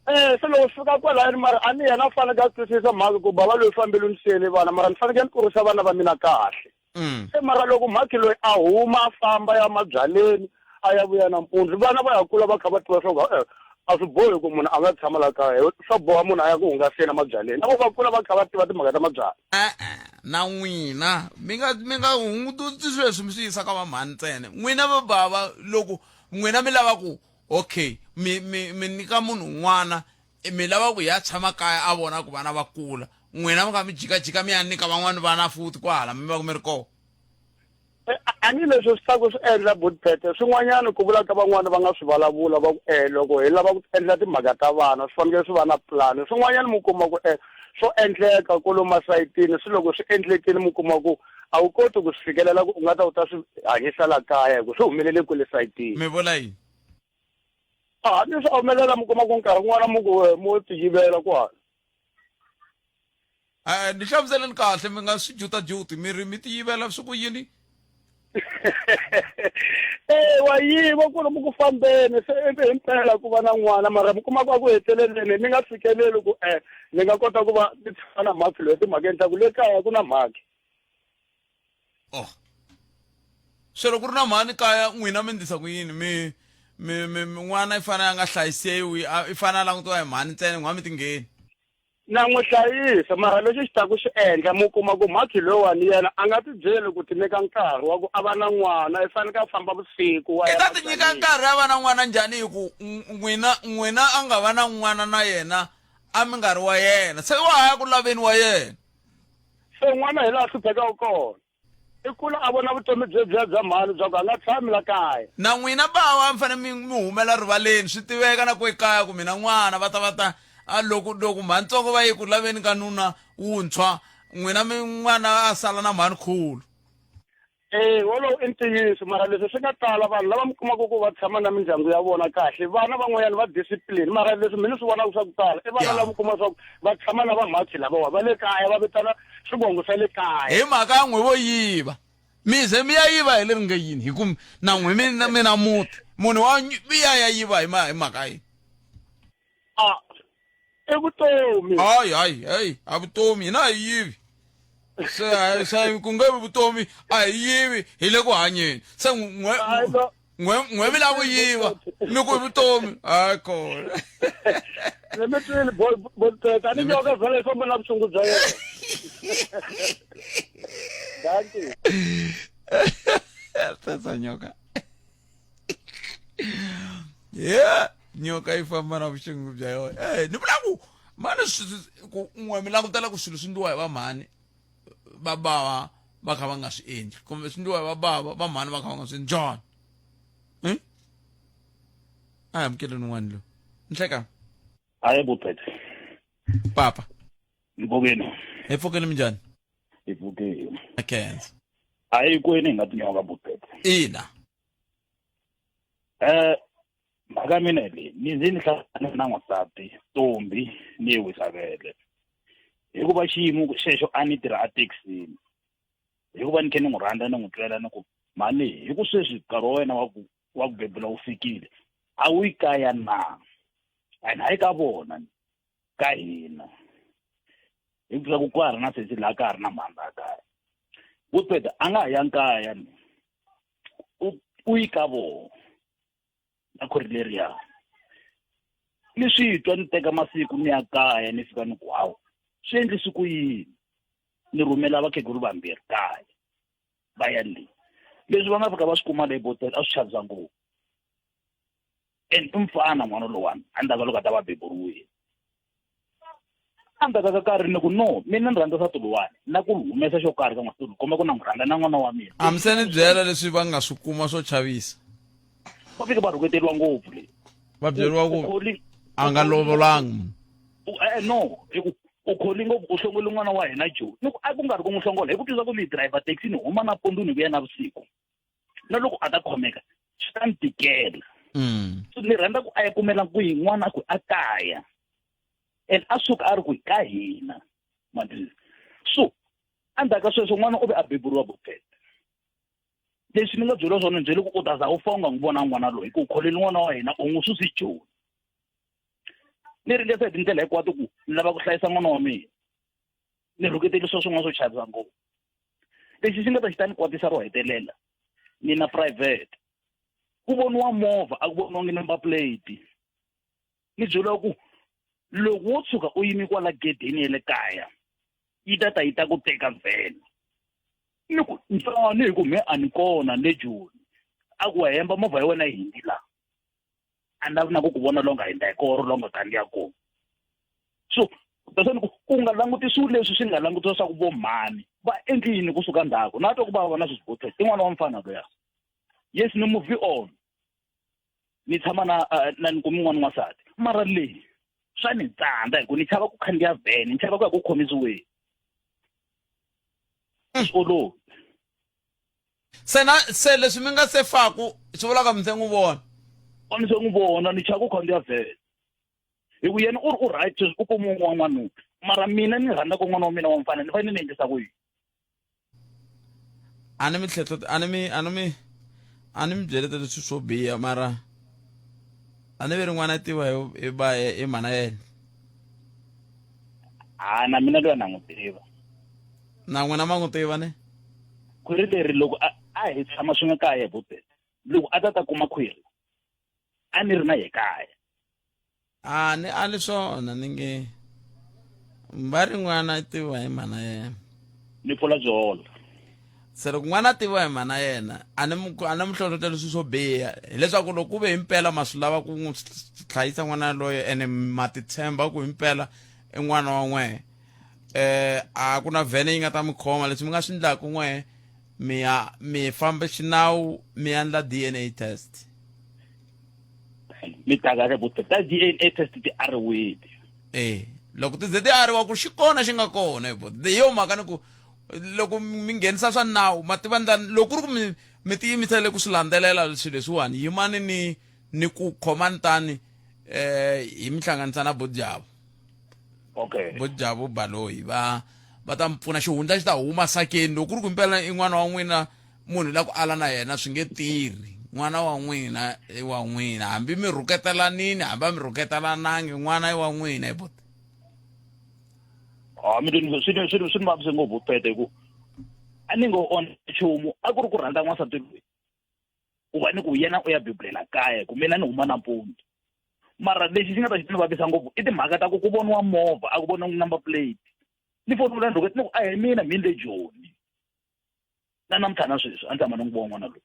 Eh se loko swi fika kwalaya mara a ni yena a faneke a twisisa mhaka ku bava loyi fambile ni siyele vana mara ni fanekele ni kurisa vana va mina kahle. Se mara loko mhakhi loyi a huma a famba ya mabyaleni a ya vuya nampundzu vana va ya kula va kha va tiva swa ku eh, a swi bohi ku munhu a nga tshama la kaya swa boha munhu a ya ku hungaseni emabyaleni na vo va kula va kha va tiva timhaka ta mabyala. E-e na n'wina mi nga mi nga hunguti sweswi mi swi yisa ka vamhani ntsena n'wina va bava loko n'wina mi lava ku okay mi mi mi nyika munhu un'wana mi lava ku ya tshama kaya a vona ku vana va kula n'wina mi nga mi jikajika mi ya nyika van'wani vana futhi kwahala mi va mi ri kona. A ni leswi swi taku swi endla Bootpete swin'wanyana ku vula ka van'wana va nga swi vulavula va ku e loko hi lava ku endla timhaka ta vana swi fanekele swi va na plan swin'wanyana mi kuma ku e swo endleka kwalomu masayitini swi loko swi endlekile mi kuma ku a wu koti ku swi fikelela ku u nga ta u ta swi hanyisa la kaya hi ku swi humelele kwale sayitini. Mi vula yini? A ni swi humelela mi kuma ku nkarhi wun'wana mi ku mo tiyivela kwala. Eh, ni hlamuseleni kahle mi nga swi jutajuti mi ri mi tiyivela swi ku yini Eh wa yiva ku ri mu ku fambeni se ivi himpela ku va na n'wana mara mi kuma ku a ku heteleleni ni nga fikeleli ku eh ni nga kota ku va ni tshama na mhakhi loyi timhakeni ta ku le kaya ku na mhakhi. Oh. Se loko ku ri na mhani kaya n'wina mi ndlisa ku yini mi mi mi n'wana i fanele a nga hlayisiwi i fanele a langutiwa hi mhani ntsena n'wa mi tingheni. Na n'wi hlayisa mara lexi xi taku xi endla mu kuma ku mhakhi loyiwani yena a nga ti byeli ku ti nyika nkarhi wa ku a va na n'wana i faneke a famba vusiku wa I ta ti nyika nkarhi a va na n'wana njhani hi ku n'wina n'wina a nga va na n'wana na yena a mi nga ri wa yena se wa ha ya ku laveni wa yena. Se n'wana hi laha hluphekaka kona. I kula a vona vutomi byebyiya bya mhani bya ku a nga tshami la kaya. Na n'wina bawa mi fanele mi mi humela rivaleni swi tiveka na ku ekaya ku mina n'wana va ta va ta a loko loko mhanitsongo va ye ku laveni ka nuna wuntshwa n'wina mi n'wana a sala na mhani khulu. Ee wolowo i ntiyiso mara leswi swi nga tala vanhu lava mi kumaka ku va tshama na mindyangu ya vona kahle vana van'wanyana va discipline mara leswi mina ni swi vonaka swa ku tala i vana lava mi kuma swa ku va tshama na vamhakhi lavawa va le kaya va vitana swivongo swa le kaya hi mhaka ya n'we vo yiva mi ze mi ya yiva hi leri nge yini hi ku na n'we mi na mi na muti munhu wa mi ya ya yiva hi ma hi mhaka yini a i vutomi hayi hayi hayi a vutomi hina a hi yivi se se ku nge vi vutomi a hi yivi hi le ku hanyeni se n'we n'we n'we mi lava ku yiva mi ku i vutomi hayi kona ni mi twile boteta ni nyoka vhele yi famba na vuxungu bya yena danki tata nyoka yeah nyoka yi famba na vuxungu bya yona eh ni vula ku mani ku n'we mi langutela ku swilo swi ndliwa hi vamhani va bava va kha va nga swi endli kumbe swi ndliwa hi va bava va mhani va kha va nga swi endli njhani hmm? a hi amukeleni un'wana loyi nhleka hayi buphethe papa mpfukeni hi pfukeni minjhani hi pfukeni khensa a hi kwini hi nga tinyoka buphethe ina eh mhaka ya mina hi leyi ni ze ni hlangane na n'wansati ntombi ni yi wisa vele hikuva xiyimo xexo a ni tirha ethekisini hikuva ni khe ni n'wi rhandza ni n'wi twela ni ku mhani hi ku sweswi nkarhi wa wena wa ku wa ku bebula wu fikile a wu yi kaya na and hayi ka vona ka hina hi ku ku ka ha ri na sesi laha ka ha ri na mhani laha kaya Wilfred a nga ha yangi kaya ni u yi ka vona na khwiri leriya ni swi twa ni teka masiku ni ya kaya ni fika ni ku hawu swi endlisi ku yini ni rhumela vakhegulu vambirhi kaya va ya le leswi va nga fika va swi kuma le botela a swi chavisa ngopfu and i mfana n'wana lowani a ndzhaku ka loko a ta va beburiwile Endzhaku ka nkarhi ni ku no mina ni rhandza nsati luwani na ku humesa xo karhi ka n'wansati loyi komba ku na n'wi rhandza na n'wana wa mina. A mi se ni byela leswi va nga swi kuma swo chavisa. Va fike va rhuketeriwa ngopfu le. Va byeriwa ku a nga lovolanga munhu. Eh no hi ku u kholi ngopfu u hlongole n'wana wa hina Joni. Ni ku a ku nga ri ku n'wi hlongola hi ku twisisa ku ni driver taxi ni huma nampundzu ni vuya navusiku. Na loko a ta khomeka swi ta ni tikela. So ni rhandza ku a ya kumela kwihi n'wana a ku a kaya. And a suka a ri kwihi ka hina ma twisisa. So endzhaku ka sweswo n'wana u ve a beburiwa Bopet. Leswi ni nga byeriwa swona ni byele ku u ta za u fa u nga n'wi vona n'wana loyi hi ku u kholeli n'wana wa hina u n'wi susi Joni. Ni ringesa hi tindlela hinkwato ku ni lava ku hlayisa n'wana wa mina. Ni rhuketele swa swin'wana swo chavisa ngopfu. Lexi xi nga ta xi ta ni kwatisa ro hetelela ni na private. Ku voniwa movha a ku voniwangi number plate. Ni byeriwa ku loko wo tshuka u yime kwala gedeni ya le kaya yi ta ta yi ta ku teka vhele. Ni ku njhani hi ku me a ni kona ni le Joni. A ku wa hemba movha ya wena yi hindzi la. A ni lavi na ku ku vona la u nga hindza hi kona or la u nga khandziya kona. So that's why ni ku u nga langutisiwi leswi swi nga langutisiwa swa ku vo mhani va endli yini kusuka ndzhaku. Na twa ku vava na sweswi i n'wana wa mfana luya. Yes ni move on. Ni tshama na na ni kumi n'wana n'wansati mara leyi swa ni tsandza hi ku ni chava ku khandziya vhene ni chava ku ya ku khomisiweni swi olovi. Se na se leswi mi nga se faku swi vula ka mi se n'wi vona? A ni se n'wi vona ni chava ku khandziya vhene hi ku yena u ri u right sweswi u kume un'wana n'wanuna mara mina ni rhandza ku n'wana wa mina wa mfana ni fanele ni endlisa ku yini? A ni mi tlhetlheta a ni mi a ni mi a ni mi byeleta leswi swo biha mara a ni ve ri n'wana tiva hi hi ba hi mhana yena. A na mina loyi na n'wi tiva. Na n'wina ma n'wi tiva ne? Khwiri leri loko a a hi tshama swin'we kaya hi bobet loko a ta ta kuma khwiri a ni ri na ye kaya. A ni ali swona ni nge va ri n'wana tiviwa hi mhana yena. Ni pfula byi hola. Se loko n'wana a tiviwa hi mhana yena a ni mu a ni mu hlohloteli swilo swo biha hileswaku loko ku ve himpela ma swi lava ku n'wi hlayisa n'wana yaloye ene ma ti tshemba ku himpela i n'wana wa n'wehe eh a ku na vhene yi nga ta mi khoma leswi mi nga swi endlaka n'wehe mi ya mi famba xinawu mi endla DNA test. Mi ta kahle buti ta DNA test ti ariwile. Eh loko ti ze ti ariwa ku xi kona xi nga kona hi buti hi yo mhaka ni ku loko mi nghenisa swa nawu ma tiva ndlani loko ku ri ku mi mi tiyimisele ku swi landzelela swilo leswiwani yimani ni ni ku khomani tani eh hi mi hlanganisa na Bojabo. Okay. Bojabo Baloyi va va ta mi pfuna xihundla xi ta huma sakeni loko ku ri ku impela i n'wana wa n'wina munhu la ku ala na yena swi nge tirhi n'wana wa n'wina i wa n'wina hambi mi rhuketelanini hambi a mi rhuketelanangi n'wana i wa n'wina hi buti. Ah mi swi swi swi ni vavise ngopfu pete hi ku a ni ngo onha nchumu a ku ri ku rhandza n'wansati loyi ku va ni ku yena u ya bebulela kaya ku mina ni huma nampundzu mara lexi xi nga ta xi ni vavisa ngopfu i timhaka ta ku ku voniwa movha a ku voniwa number plate ni fonela ni rhuketa ni ku a hi mina mhini le Joni. Na namuntlha na sweswi a ni tshama ni n'wi vona n'wana loyi.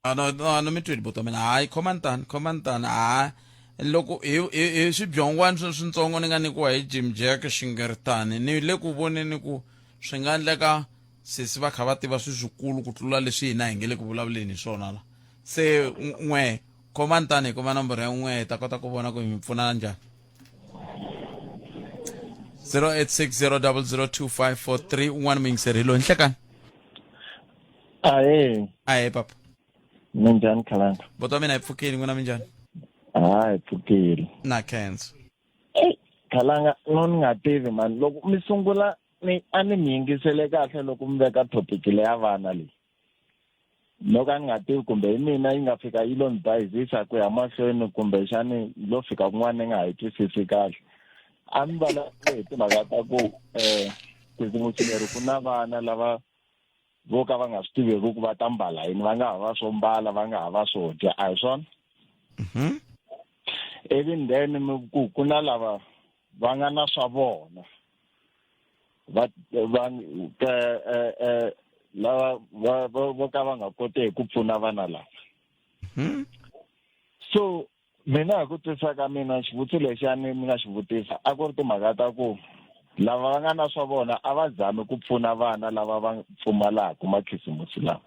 A no no no mi twile buti wa mina hayi khomani tani khomani tani ha loko hi hi hi swibyongwana swi swintsongo ni nga nyikiwa hi Jim Jack Xingeritani ni le ku voneni ku swi nga endleka sesi va kha va tiva swi swikulu ku tlula leswi hina hi nge le ku vulavuleni hi swona la se n'we khomani tani hi kuma nomboro ya n'we hi ta kota ku vona ku hi mi pfuna njhani 0860002543 un'wana muyingiseri hi loyi nhlekani Ahe. Ahe papa. Minjhani Khalanga? Buti wa mina hi pfukile n'wina minjhani? Ha hi pfukile. Na khensa. Khalanga no ni nga tivi mani loko mi sungula ni a ni mi yingisele kahle loko mi veka topic leya vana leyi. No ka ni nga tivi kumbe hi mina yi nga fika yi lo ni bayizisa ku ya mahlweni kumbexani yi lo fika kun'wana ni nga ha yi twisisi kahle. A mi vulavule hi timhaka ta ku um khisimusi leri ku na vana lava vo ka va nga swi tiveki ku va ta mbala yini va nga ha va swo mbala va nga ha va swo dya a hi swona even then mi ku ku na lava va nga na swa vona va va eh, eh, lava va vo ka va nga koteki ku pfuna vana lava so Mina hi ku twisisa ka mina xivutiso lexiya ni ni nga xi vutisa a ku ri timhaka ta ku lava va nga na swa vona a va zami ku pfuna vana lava va pfumalaka makhisimusi lawa.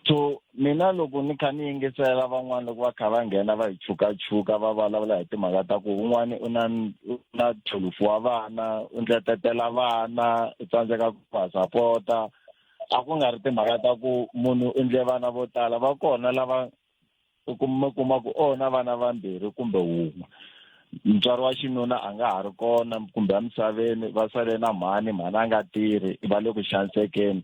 So mina loko ni kha ni yingisela van'wana loko va kha va nghena va hi chukachuka va vulavula hi timhaka ta ku un'wana u na u na thulufu wa vana u ndletetela vana u tsandzeka ku va sapota a ku nga ri timhaka ta ku munhu u ndle vana vo tala va kona lava u kuma kuma ku o na vana vambirhi kumbe wun'we mutswari wa xinuna a nga ha ri kona kumbe emisaveni va sale na mhani mhani a nga tirhi va le ku xanisekeni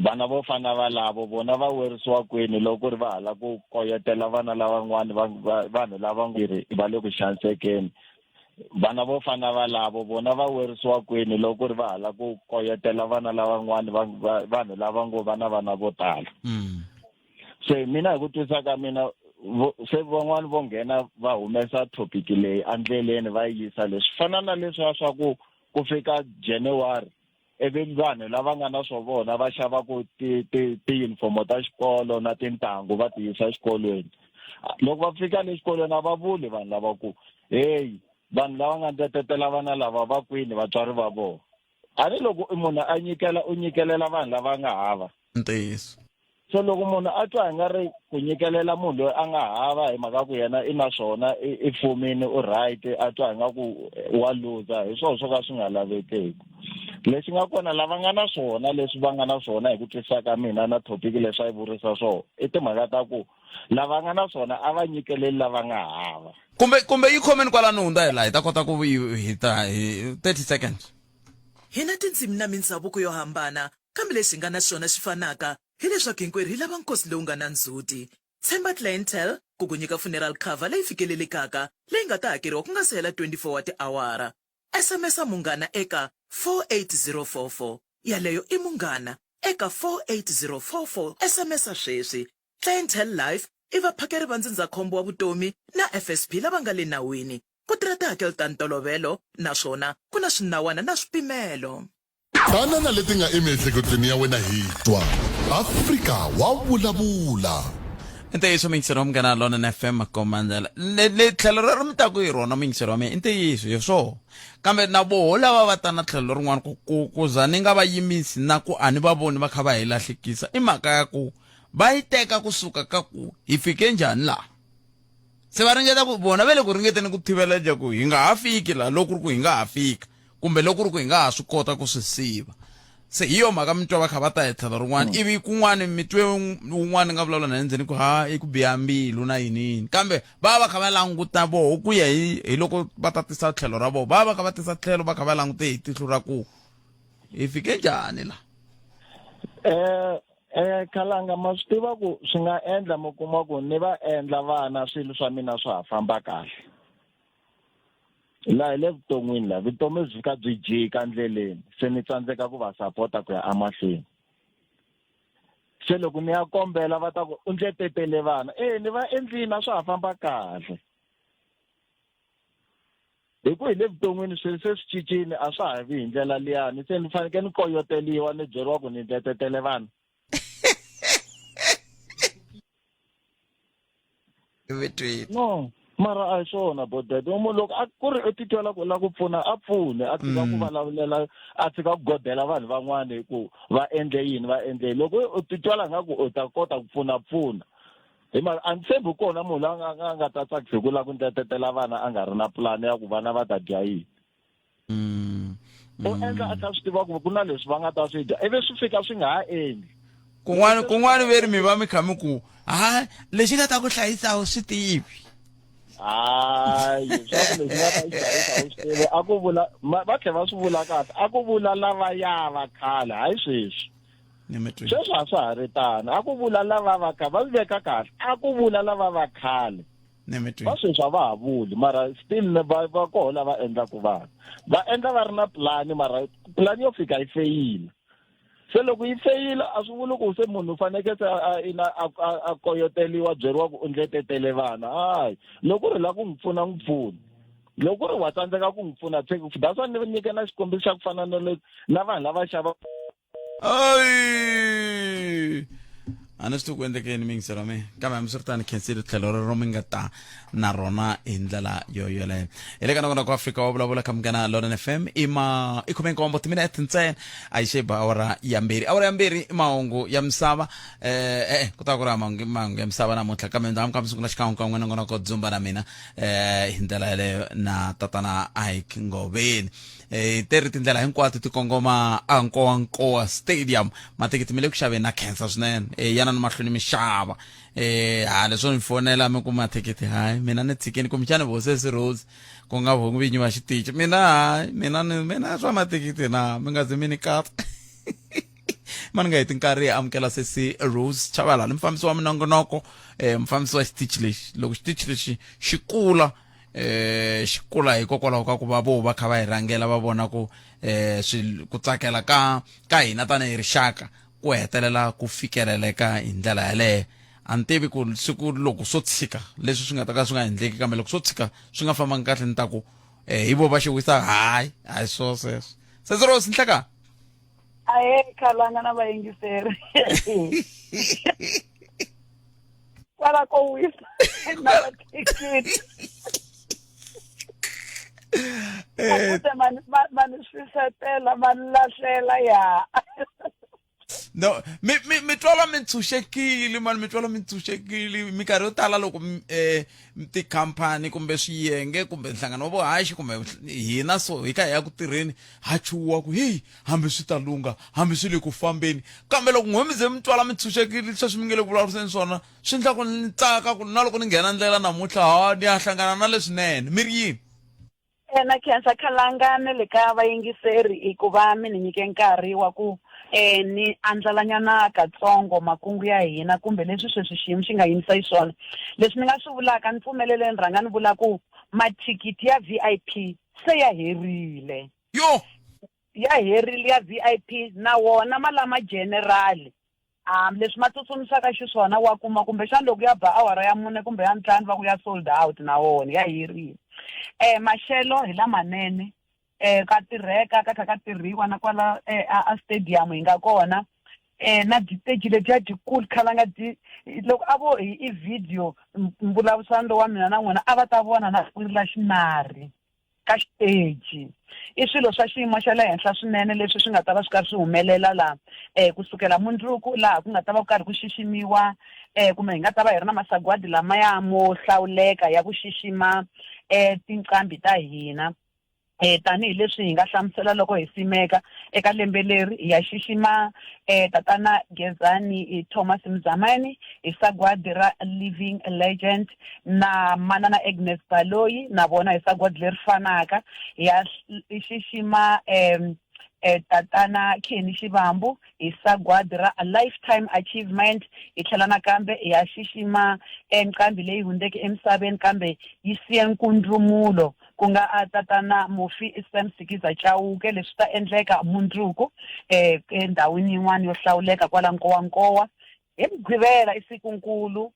vana vo fana valavo vona va werisiwa kwini loko ku ri va hala ku koyetela vana lavan'wani vanhu lava tirhi va le ku xanisekeni vana vo fana valavo vona va werisiwa kwini loko ku ri va hala ku koyetela vana lavan'wani vanhu lava ngo va na vana vo tala se mina hi ku twisisa ka mina se van'wani vo nghena va humesa topic leyi endleleni va yi yisa leswi fana na leswiya swa ku ku fika January ivi vanhu lava nga na swo vona va xavaku tiyunifomo ta xikolo na tintangu va ti yisa exikolweni loko va fika le xikolweni a va vuli vanhu lava ku heyi vanhu lava nga ndzetetela vana lava va kwini vatswari va vona a ni loko munhu a nyikela u nyikelela vanhu lava nga hava ntiyiso so loko munhu a twa hi nga ri ku nyikelela munhu loyi a nga hava hi mhaka ku yena i na swona i fumini u right a twa hi nga ku wa luza hi swona swo ka swi nga lavekeki lexi nga kona lava nga na swona leswi va nga na swona hi ku twisisa ka mina na topic leswi a yi vurisa swona i timhaka ta ku lava nga na swona a va nyikeleli lava nga hava kumbe kumbe yi khomeni kwalano hundza hi laha hi ta kota ku hi ta hi 30 seconds Hi na tindzimi na mindzhavuko yo hambana, Kambe lexi hi nga na xona xi fanaka, hi leswaku hinkwerhu hi lava nkosi lowu nga na ndzhuti. Tshemba Clientele ku ku nyika funeral cover leyi fikelelekaka leyi nga ta hakeriwa ku nga si hela 24 wa tiawara. SMS-a Munghana eka 48044. Yaleyo i Munghana eka 48044. SMS-a sweswi. Clientele Life i vaphakeri va ndzindzakhombo wa vutomi na FSP lava nga le nawini. Ku tirha tihakelo ta ntolovelo naswona ku na swinawana na swipimelo. Tana na leti nga emiehleketweni ya wena hi twa. Afrika wa vulavula. I ntiyiso muyingiseri wa Munghana Lonene FM Makomandlela le le tlhelo rero mi taku hi rona muyingiseri wa mina i ntiyiso hi swoho kambe na voho lava va ta na tlhelo lerin'wana ku ku ku za ni nga va yimisi na ku a ni va voni va kha va hi lahlekisa i mhaka ya ku va yi teka kusuka ka ku hi fike njhani laha se va ringeta ku vona va le ku ringeteni ku thivela ja ku hi nga ha fiki laha loko ku ri ku hi nga ha fika kumbe loko ku ri ku hi nga ha swi kota ku swi siva se hi yo mhaka mi twa va kha va ta hi tlhelo rin'wana mm. ivi kun'wana mi twe un'wana nga vulavula na endzeni ku ha i ku biha mbilu na yini yini kambe va va kha va languta voho ku ya hi hi loko va ta tisa tlhelo ra vona va va kha va tisa tlhelo va kha va langute hi tihlo ra ku hi fike njhani la eh Eh khalanga ma swi tiva ku swi nga endla mi kuma ku ni va endla vana swilo swa mina swa ha famba kahle laha hi le vuton'wini laha vutomi byi fika byi jika ndleleni se ni tsandzeka ku va sapota ku ya emahlweni se loko ni ya kombela va ta ku u ndletetele vana e ni va endlini a swa ha famba kahle hi ku hi le vuton'wini swilo se swi cincile a swa ha vi hi ndlela liyani se ni fanekele ni koyoteliwa ni byeriwa ku ni ndletetele vanhu no mara a hi swona bodede munhu loko a ku ri u titwela ku la ku pfuna a pfune a tshika ku mm. vulavulela a tshika ku godela vanhu van'wana hi ku va endle yini va endle yini loko u titwela nga ku u ta kota ku pfuna pfuna hi mhaka a ni tshembi kona munhu loyi a nga ta tsakisa hi ku lava ku ndletetela vana a nga ri na pulani ya ku vana va ta dya yini mm, u endla a kha swi tiva ku ku na leswi va nga ta swi dya ivi swi fika swi nga ha endli kun'wana kun'wana ve ri mi va mi kha mi ku ha lexi nga ta ku hlayisa u swi tivi hayi swa ku lexi nga ta hlayisa u swi tivi a ku vula va tlhela va swi vula kahle a ku vula lavaya va khale hayi sweswi sweswi a swa ha ri tano a ku vula lava va kha va swi veka kahle a ku vula lava va khale va sweswi a va ha vuli mara still va va koho lava endlaku vanhu va endla va ri na pulani mara pulani yo fika yi feyila se loko yi feyila a swi vuli ku se munhu u fanekele se ina a koyoteliwa byeriwa ku u ndletetele vana hayi loko u ri la ku n'wi pfuna n'wi pfuna loko ku ri wa tsandzeka ku n'wi pfuna that's why ni nyike na xikombiso xa ku fana na na vanhu lava xava Ai! A ni swi tivi ku endleke yini miyingiselo wa mina, kambe hambiswiritano khensile tlhelo rero mi nga ta na rona hi ndlela yo yoleyo. Hi le ka nongonoko wa Afrika wa vulavula ka Munghana Lonene FM, i ma i 17 timinete ntsena a yi xeba awara ya mbirhi. Awara ya mbirhi i mahungu ya misava. Eh, ku ta ku ri mahungu mahungu ya misava namuntlha, kambe ndhawu ka mi sungula xikan'wekan'we nongonoko dzumba na mina eh hi ndlela yaleyo na tatana Ike Ngoveni. Eh, te ri tindlela hinkwato ti kongoma a Nkowankowa Stadium. Mathikithi mi le ku xaveni na khensa swinene. Eh, yanani mahlweni mi xava. Eh, ha leswo mi fonela mi ku mathikithi hayi mina ni tshikeni kumbexani vo sesi Rose ku nga vo vinyi va xitichi. Mina hayi mina ni mina swa mathikithi na mi nga zi mi ni kapa. Mani nga heti nkarhi hi amukela sesi Rose Chabalala, ni mufambisi wa minongonoko, eh, mufambisi wa xitichi lexi. Loko xitichi lexi xi kula eh xi kula hikokwalaho ka ku va vo va kha va hi rhangela va vona ku eh swi ku tsakela ka ka hina tanihi rixaka ku hetelela ku fikeleleka hi ndlela yaleyo. A ni tivi ku siku loko swo tshika leswi swi nga ta ka swi nga endleki, kambe loko swo tshika swi nga fambangi kahle ni ta ku eh hi vo va xi wisa. Hayi, a hi swo sweswo. Sesi Rose, nhleka. Ahe, Khalanga na vayingiseri. Kwala ko wisa na mathikithi. Akute mani mani swisetela mani lahlela ya. No, mi mi mi twala mi ntshunxekile mani, mi twala mi ntshunxekile. Minkarhi yo tala loko eh tikhampani kumbe swiyenge kumbe nhlangano wa vuhaxi kumbe hina so hi ka hi ya ku tirheni ha chuha ku heyi hambi swi ta lungha hambi swi le ku fambeni, kambe loko n'we mi ze mi twala mi ntshunxekile sweswi mi nge le ku vulavuriseni swona swi endla ku ni tsaka ku na loko ni nghena ndlela namuntlha ha ni ya hlangana na leswinene. Mi ri yini? Na khensa Khalanga na le ka vayingiseri i ku va mi ni nyike nkarhi wa ku ni andlalanyana katsongo makungu ya hina kumbe leswi sweswi xiyimo xi nga yimisa xiswona. Leswi ni nga swi vulaka, ni pfumeleleni rhanga ni vula ku mathikithi ya VIP se ya herile. Yo! Ya herile ya VIP na wona ma lama general. Leswi ma tsutsumisaka xiswona wa kuma kumbexana loko ya ba awara ya mune kumbe ya ntlhanu va ku ya sold out na wona ya herile. Maxelo hi lamanene, ka tirheka ka kha ka tirhiwa na kwala a stadium hi nga kona. Na dyiteji ledyiya dyikulu khalanga dyi loko a vo hi i video mbulavurisano lowa mina na n'wina a va ta vona na ku ri la xinari ka xiteji. I swilo swa xiyimo xa le henhla swinene leswi swi nga ta va swi karhi swi humelela laha kusukela mundzuku, laha ku nga ta va ku karhi ku xiximiwa kumbe hi nga ta va hi ri na masagwadi lamaya mo hlawuleka ya ku xixima tinqambi ta hina. Tanihi leswi hi nga hlamusela loko hi simeka eka lembe leri, hi ya xixima Tatana Gezani Thomas Mzamani hi sagwadi ra Living Legend na Manana Agnes Baloyi na vona hi sagwadi leri fanaka. Hi ya xixima Tatana Kenny Shivambu hi sagwadi ra Lifetime Achievement. Hi tlhela nakambe hi ya xixima nqambi leyi hundzeke emisaveni kambe yi siye nkundlumulo, ku nga a tatana mufi Sam Sikiza Chauke. Leswi ta endleka mundzuku endhawini yin'wana yo hlawuleka kwala Nkowankowa hi Mugqivela i sikunkulu.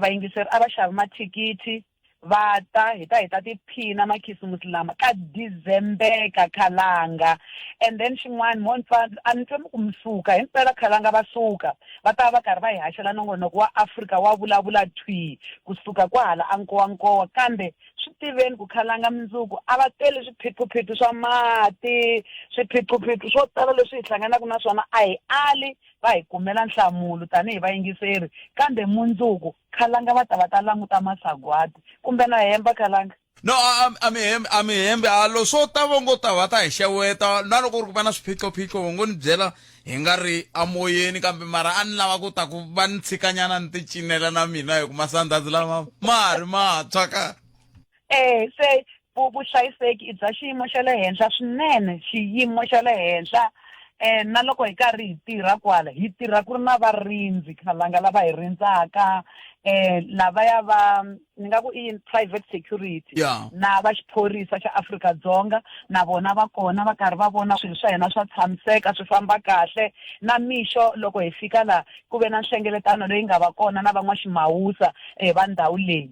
Vayingiseri a va xavi mathikithi va ta hi ta hi ta tiphina makhisimusi lama ka December-ka khalanga. And then xin'wana mo ni twa a ni twa mi ku mi suka himpela khalanga va suka va ta va va karhi va hi haxela nongonoko wa Afrika wa vulavula thwii kusuka kwahala a Nkowankowa, kambe swi tiveni ku khalanga mundzuku a va tele swiphiqophiqo swa mati, swiphiqophiqo swo tala leswi hi hlanganaka na swona a hi ali va hi kumela nhlamulo tanihi vayingiseri, kambe mundzuku khalanga va ta va ta languta masagwadi. Kumbe na hemba khalanga? No, a, a, a mi hembi, a mi hembi. A lo swo ta vo ngo ta va ta hi xeweta, na loko ku ri ku va na swiphiqophiqo vo ngo ni byela hi nga ri emoyeni, kambe mara a ni lava ku ta ku va ni tshikanyana ni ti cinela na mina hi ku masandhazi lama ma ha ri mantshwa ka. E, se vuhlayiseki i bya xiyimo xa le henhla swinene, xiyimo xa le henhla. Na loko hi karhi hi tirha kwala, hi tirha ku ri na varindzi khalanga lava hi rindzaka, lavaya va ni nga ku i yini private security na va xiphorisa xa Afrika-Dzonga na vona va kona va karhi va vona swilo swa hina swa tshamiseka swi famba kahle. Na mixo loko hi fika la ku ve na nhlengeletano leyi nga va kona na van'waximawusa va ndhawu leyi.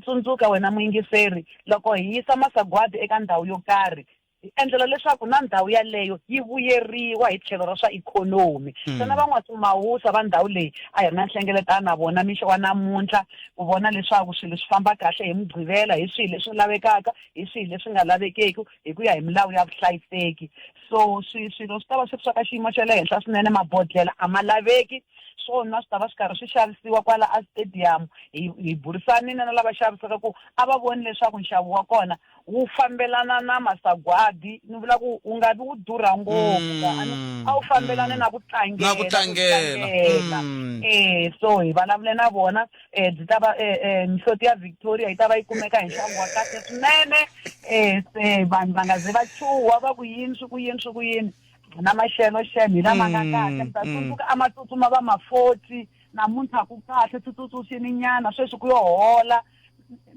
Tsundzuka wena muyingiseri, loko hi yisa masagwadi eka ndhawu yo karhi, Hi endlela leswaku na ndhawu yaleyo yi vuyeriwa hi tlhelo ra swa ikhonomi. Xana van'waswimawusa va ndhawu leyi a hi ri na nhlengeletano na vona mixo wa namuntlha ku vona leswaku swilo swi famba kahle hi Mugqivela, hi swihi leswi lavekaka, hi swihi leswi nga lavekeki hi ku ya hi milawu ya vuhlayiseki. So swi swilo swi ta va swi ri swa ka xiyimo xa le henhla swinene, mabodlhela a ma laveki, swo nwa swi ta va swi karhi swi xavisiwa kwala a stadium. Hi hi burisanile na lava xavisaka ku a va voni leswaku nxavo wa kona wu fambelana na masagwadi ni vula ku wu nga vi wu durha ngopfu ka a ni a wu fambelane na ku tlangela Na ku tlangela. tlangela. Eh so hi vulavule na vona eh byi ta va eh, eh mihloti ya Victoria yi ta va yi kumeka hi nxavo wa kahle swinene eh se vanhu va nga ze va chuha va ku yini swi ku yini swi ku yini na maxelo xem hi lama nga kahle mi ta tsundzuka a ma tsutsuma va ma 40 namuntlha ku kahle swi nyana sweswi ku yo hola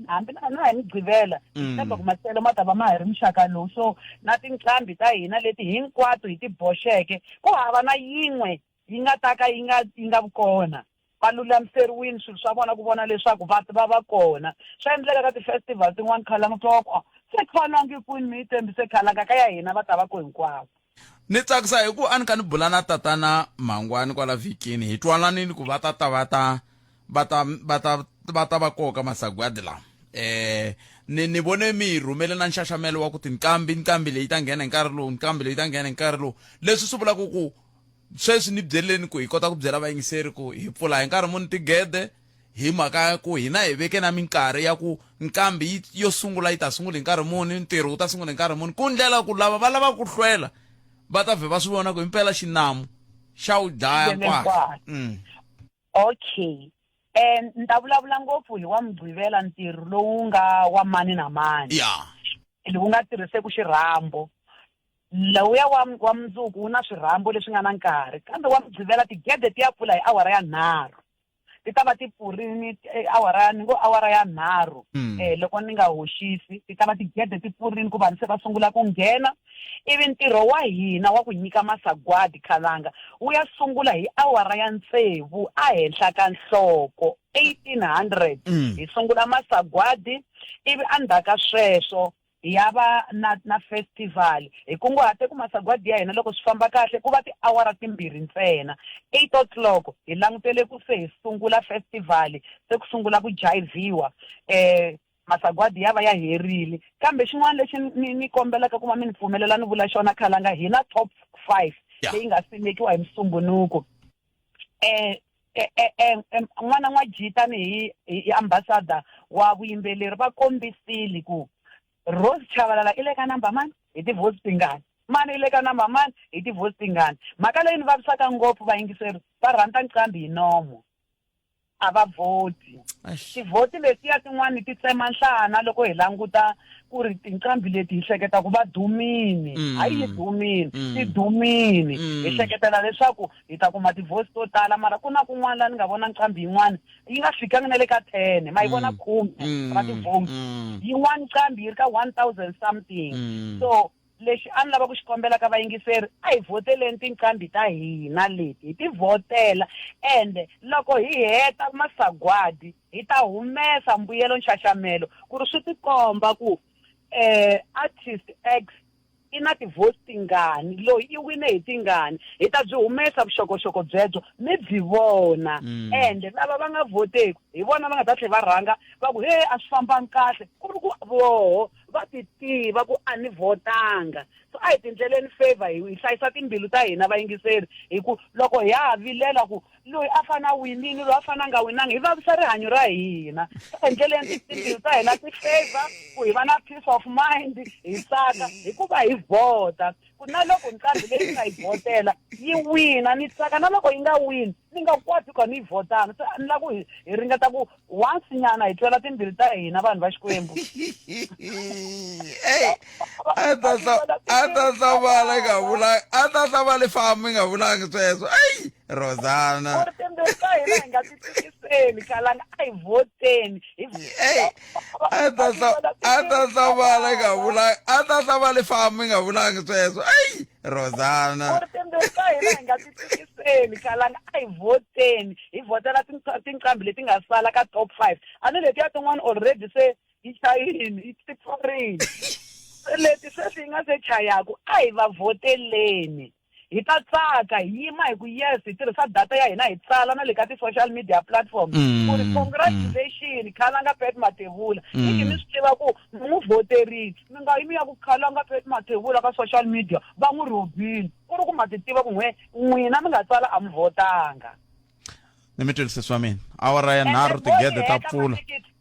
hambi na na hi mugqivela tshemba ku maxelo ma ta va ma ha ri muxaka lowu so na tinqambi ta hina leti hinkwato hi ti boxeke ku hava na yin'we yi nga ta ka yi nga yi nga vi kona va lulamiseriwile swilo swa vona ku vona leswaku va va va kona swa endleka ka ti-festival tin'wana khalanga twa ku se khalangi kwini mi yi tshembise khalanga ka ya hina va ta va ko hinkwavo Ni tsakisa hi ku a ni kha ni bula na tatana Mhangwani kwala vhikini hi twananini ku va ta ta va ta va ta va ta va ta va koka masagwadi lawa eh ni ni vone mi rhumele na nxaxamelo wa ku tinqambi nqambi leyi ta nghena hi nkarhi lowu nqambi leyi ta nghena hi nkarhi lowu leswi swi vulaka ku sweswi ni byeleni ku hi kota ku byela vayingiseri ku hi pfula hi nkarhi muni tigede hi mhaka ya ku hina hi veke na minkarhi ya ku nqambi yi yo sungula yi ta sungula hi nkarhi muni ntirho wu ta sungula hi nkarhi muni ku ndlela ku lava va lavaka ku hlwela va ta vhe va swi vona ku himpela xinamu xa wu dlaya nkwahla Okay ni ta vulavula ngopfu hi wa Mugqivela ntirho lowu nga wa mani na mani ya lowu nga tirhiseku xirhambo lowuya wa wa mundzuku wu na swirhambo leswi nga na nkarhi kambe wa Mugqivela tigede ti ya pfula hi awara ya nharhu ti ta va ti pfurini eh, awara ni ngo awara ya nharhu mm. eh, loko ni nga hoxisi ti ta va tigede ti pfurini ku vanhu se va sungula ku nghena ivi ntirho wa hina wa ku nyika masagwadi khalanga wu ya sungula hi awara ya tsevu ehenhla ka nhloko 1800 mm. hi sungula masagwadi ivi endzhaku ka sweswo hi ya va na na festival hi kunguhate ku masagwadi ya hina loko swi famba kahle ku va tiawara timbirhi ntsena 8 o'clock hi langutele ku se hi sungula festival se ku sungula ku jayivhiwa eh masagwadi ya va ya herile kambe xin'wana lexi ni ni kombelaka ku va mi ni pfumelela ni vula xona khalanga hi na top 5 leyi nga simekiwa hi Musumbhunuku eh n'wana n'wa tanihi hi ambassador wa vuyimbeleri va kombisile ku Rose Chavalala i le ka number mani hi ti-votes tingani mani i le ka number mani hi ti-votes tingani mhaka leyi ni vavisaka ngopfu vayingiseri va rhandza nqambi hi nomo a va vhoti tivhoti letiya tin'wani ti tsema nhlana loko hi languta ku ri tinqambi leti hi hleketa ku va dumini hayi yi dumini ti dumini hi hleketela leswaku hi ta kuma ti-votes to tala mara ku na kun'wana laha ni nga vona nqambi yin'wana yi nga fikangi na le ka 10 ma yi vona khume ra ti-votes yin'wana nqambi yi ri ka 1000 something so lexi a ni lava ku xi kombela ka vayingiseri a hi vhoteleni tinqambi ta hina leti hi ti vhotela ende loko hi heta masagwadi hi ta humesa mbuyelo nxaxamelo ku ri swi tikomba ku artist X i na ti-votes tingani loyi i wine hi tingani hi ta byi humesa vuxokoxoko byebyo mi byi vona ende lava va nga vhoteki hi vona va nga ta tlhela va rhanga va ku he a swi fambangi kahle ku ri ku voho va ti tiva ku a ni vhotanga so a hi tindleleni favor hi hi hlayisa timbilu ta hina vayingiseri hi ku loko hi ha vilela ku loyi a fana a winile loyi a fana a nga winanga hi vavisa rihanyo ra hina so endleleni timbilu ta hina ti favor ku hi va na peace of mind hi tsaka hikuva hi vhota ku na loko nqambi leyi ni nga yi vhotela yi wina ni tsaka na loko yi nga wini ni nga kwati ku a ni yi vhotanga se ni lava ku hi hi ringeta ku once nyana hi twela timbilu ta hina vanhu va Xikwembu Ey, a ta hla- a ta hlamala yi nga vulanga a ta hlamala famu yi nga vulangi sweswo eyi Rosana ku ri timbilu ta hina hi nga ti tikiseli kalanga a hi vhoteni hi Ey, a ta hla- a ta hlamala yi nga vulanga a ta hlamala famu yi nga vulangi sweswo eyi Rosana ku ri timbilu ta hina hi nga ti tikiseli kalanga a hi vhoteni hi vhotela tinqambi leti nga sala ka top 5 a ni letiya tin'wana already se yi chayini yi ti pfurini. Leti sweswi hi nga se chayaku a hi va vhoteleni. Hi ta tsaka hi yima hi ku yes hi tirhisa data ya hina hi tsala na le ka ti-social media platforms ku ri congratulation Khalanga Pat Mathebula. Hi ki mi swi tiva ku mi n'wi vhoterile. Mi nga yi mi ya ku Khalanga Pat Mathebula ka social media va n'wi rhobile. Ku ri ku ma ti tiva ku n'we n'wina mi nga tsala a mi vhotanga. Ni mi twile sesi wa mina. Awara ya nharhu tigede ta pfula.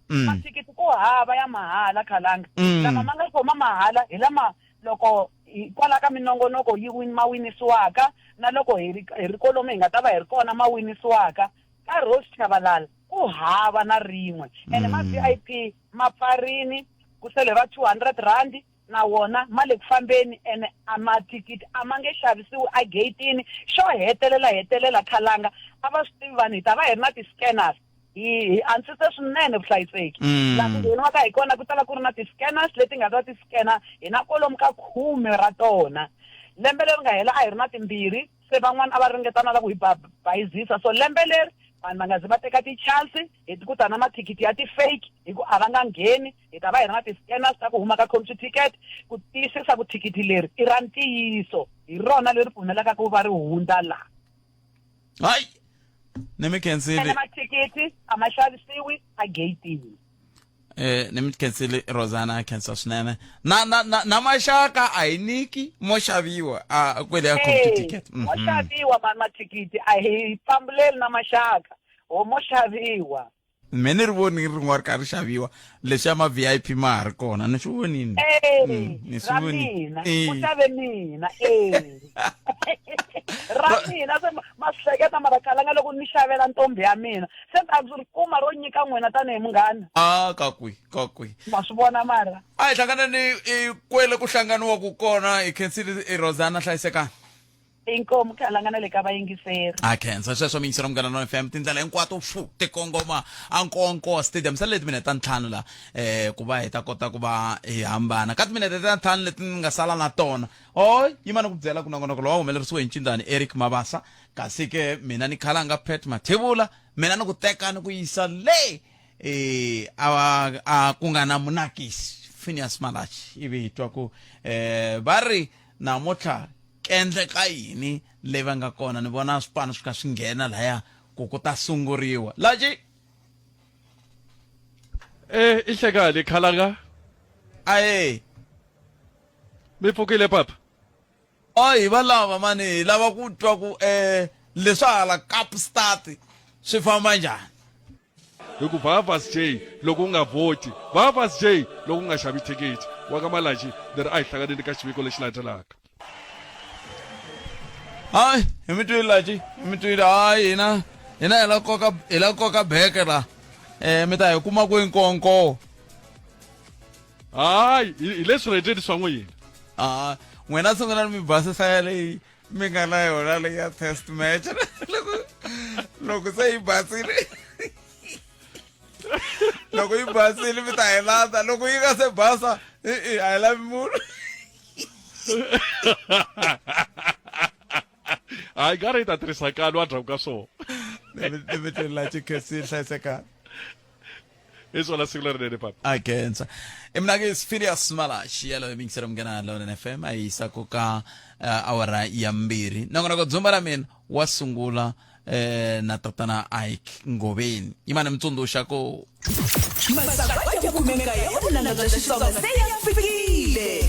Mathikithi ku hava ya mahala Khalanga. Lama ma nga koma mahala hi lama loko kwala ka minongonoko yi ma winisiwaka na loko hi ri hi ri kolomu hi nga ta va hi ri kona ma winisiwaka ka Rose Chabalala ku hava na rin'we ene ma VIP ma pfarini ku sele ra R200 na wona ma le ku fambeni ene a mathikithi a ma nge xavisiwi ageyitini xo hetelela hetelela Khalanga a va swi tivi vanhu hi ta va hi ri na ti-scanners hi hi antswise swinene vuhlayiseki laha ku ngheniwaka hi kona ku ta va ku ri na ti-scanners leti nga ta ti scanner hi na kwalomu ka khume ra tona lembe leri nga hela a hi ri na timbirhi se van'wana a va ringetana la ku hi bayizisa so lembe leri vanhu va nga zi va teka ti-chance hi ku ta na mathikithi ya ti-fake hi ku a va nga ngheni hi ta va hi ri na ti-scanners ta ku huma ka Computicket ku tiyisisa ku thikithi leri i ra ntiyiso hi rona leri pfumelaka ku va ri hundza laha. Hayi ni mi khensile. Ene mathikithi a ma xavisiwi a gate-ini. Eh ni mi khensile Rosanna khensa swinene. Na na na, na maxaka a hi niki mo xaviwa a kwele ya Computicket. Mo xaviwa mani mathikithi a hi pambuleli na maxaka. Ho mo xaviwa. Me ni ri voni rin'wana ri karhi ri xaviwa leswi ya ma VIP ma ha ri kona ni swi vonini. Eh, Ni swi ra vonini. mina Eh. ku xave mina eh ra mina se ma swi hleketa mara khalanga loko ni xavela ntombi ya mina se ni ta ri kuma ro nyika n'wina tanihi munghana. A ka kwi ka kwi. Ma swi vona mara. A hi hlanganeni i kwele ku hlanganiwaku kona hi khensile i Rosanna hlayisekani. Inkomu khalanga na le ka vayingiseri. A khensa sweswo miyingiseri Munghana Lonene FM tindlela hinkwato fu ti kongoma a Nkowankowa Stadium sale timinete ta ntlhanu la eh ku va hi ta kota ku va hi hambana ka timinete ta ntlhanu leti ni nga sala na tona o yima ni ku byela ku nongonoko lowa humelerisiwe hi ncindani Eric Mabasa kasi ke mina ni khalanga Pat Mathebula mina ni ku teka ni ku yisa le eh a a ku nga na munakisi Phineas Malachi ivi hi twa ku eh va ri namuntlha Kendleka yini leyi va nga kona ni vona swipano swi kha swi nghena laya ku ku ta sunguriwa laji Eh ihlekani khalanga aye mi pfukile papa o hi va lava mani hi lava ku twa ku eh leswa hala Kaapstad swi famba njhani Hi ku Vavas J loko u nga vhoti, Vavas J loko u nga xavi thikithi. Wa ka Malatji ni ri a hi hlanganeni ka xiviko lexi landzelaka. Hayi, hi mi twile Laji, hi mi twile. Hayi hina hina hi la koka hi la koka beke la. Eh mi ta hi kuma kwihi nkonko? Hayi, hi le swirhendzeni swa n'wina. Ah, n'wina sungulani mi basisa yaleyi mi nga na yona leyi ya test match loko loko se yi basile loko yi basile mi ta hi landza loko yi nga se basa i a hi lavi munhu hayi nga ri yi ta tirhisa kanwa ndzhaku ka swona ni mi tlela chikhesi hlayisekani Hi swona siku lerinene papa. A khensa. I mina ke Sphilius Malachi yalo yingisela Munghana Lonene FM a yisa ku ka uh, awara ya mbirhi. Nongonoko dzumba la mina wa sungula eh, na tatana Ike Ngoveni. Yimani mitsundzuxa ku Masagwadi ya 19 ya vunanga bya Xitsonga se ya fikile.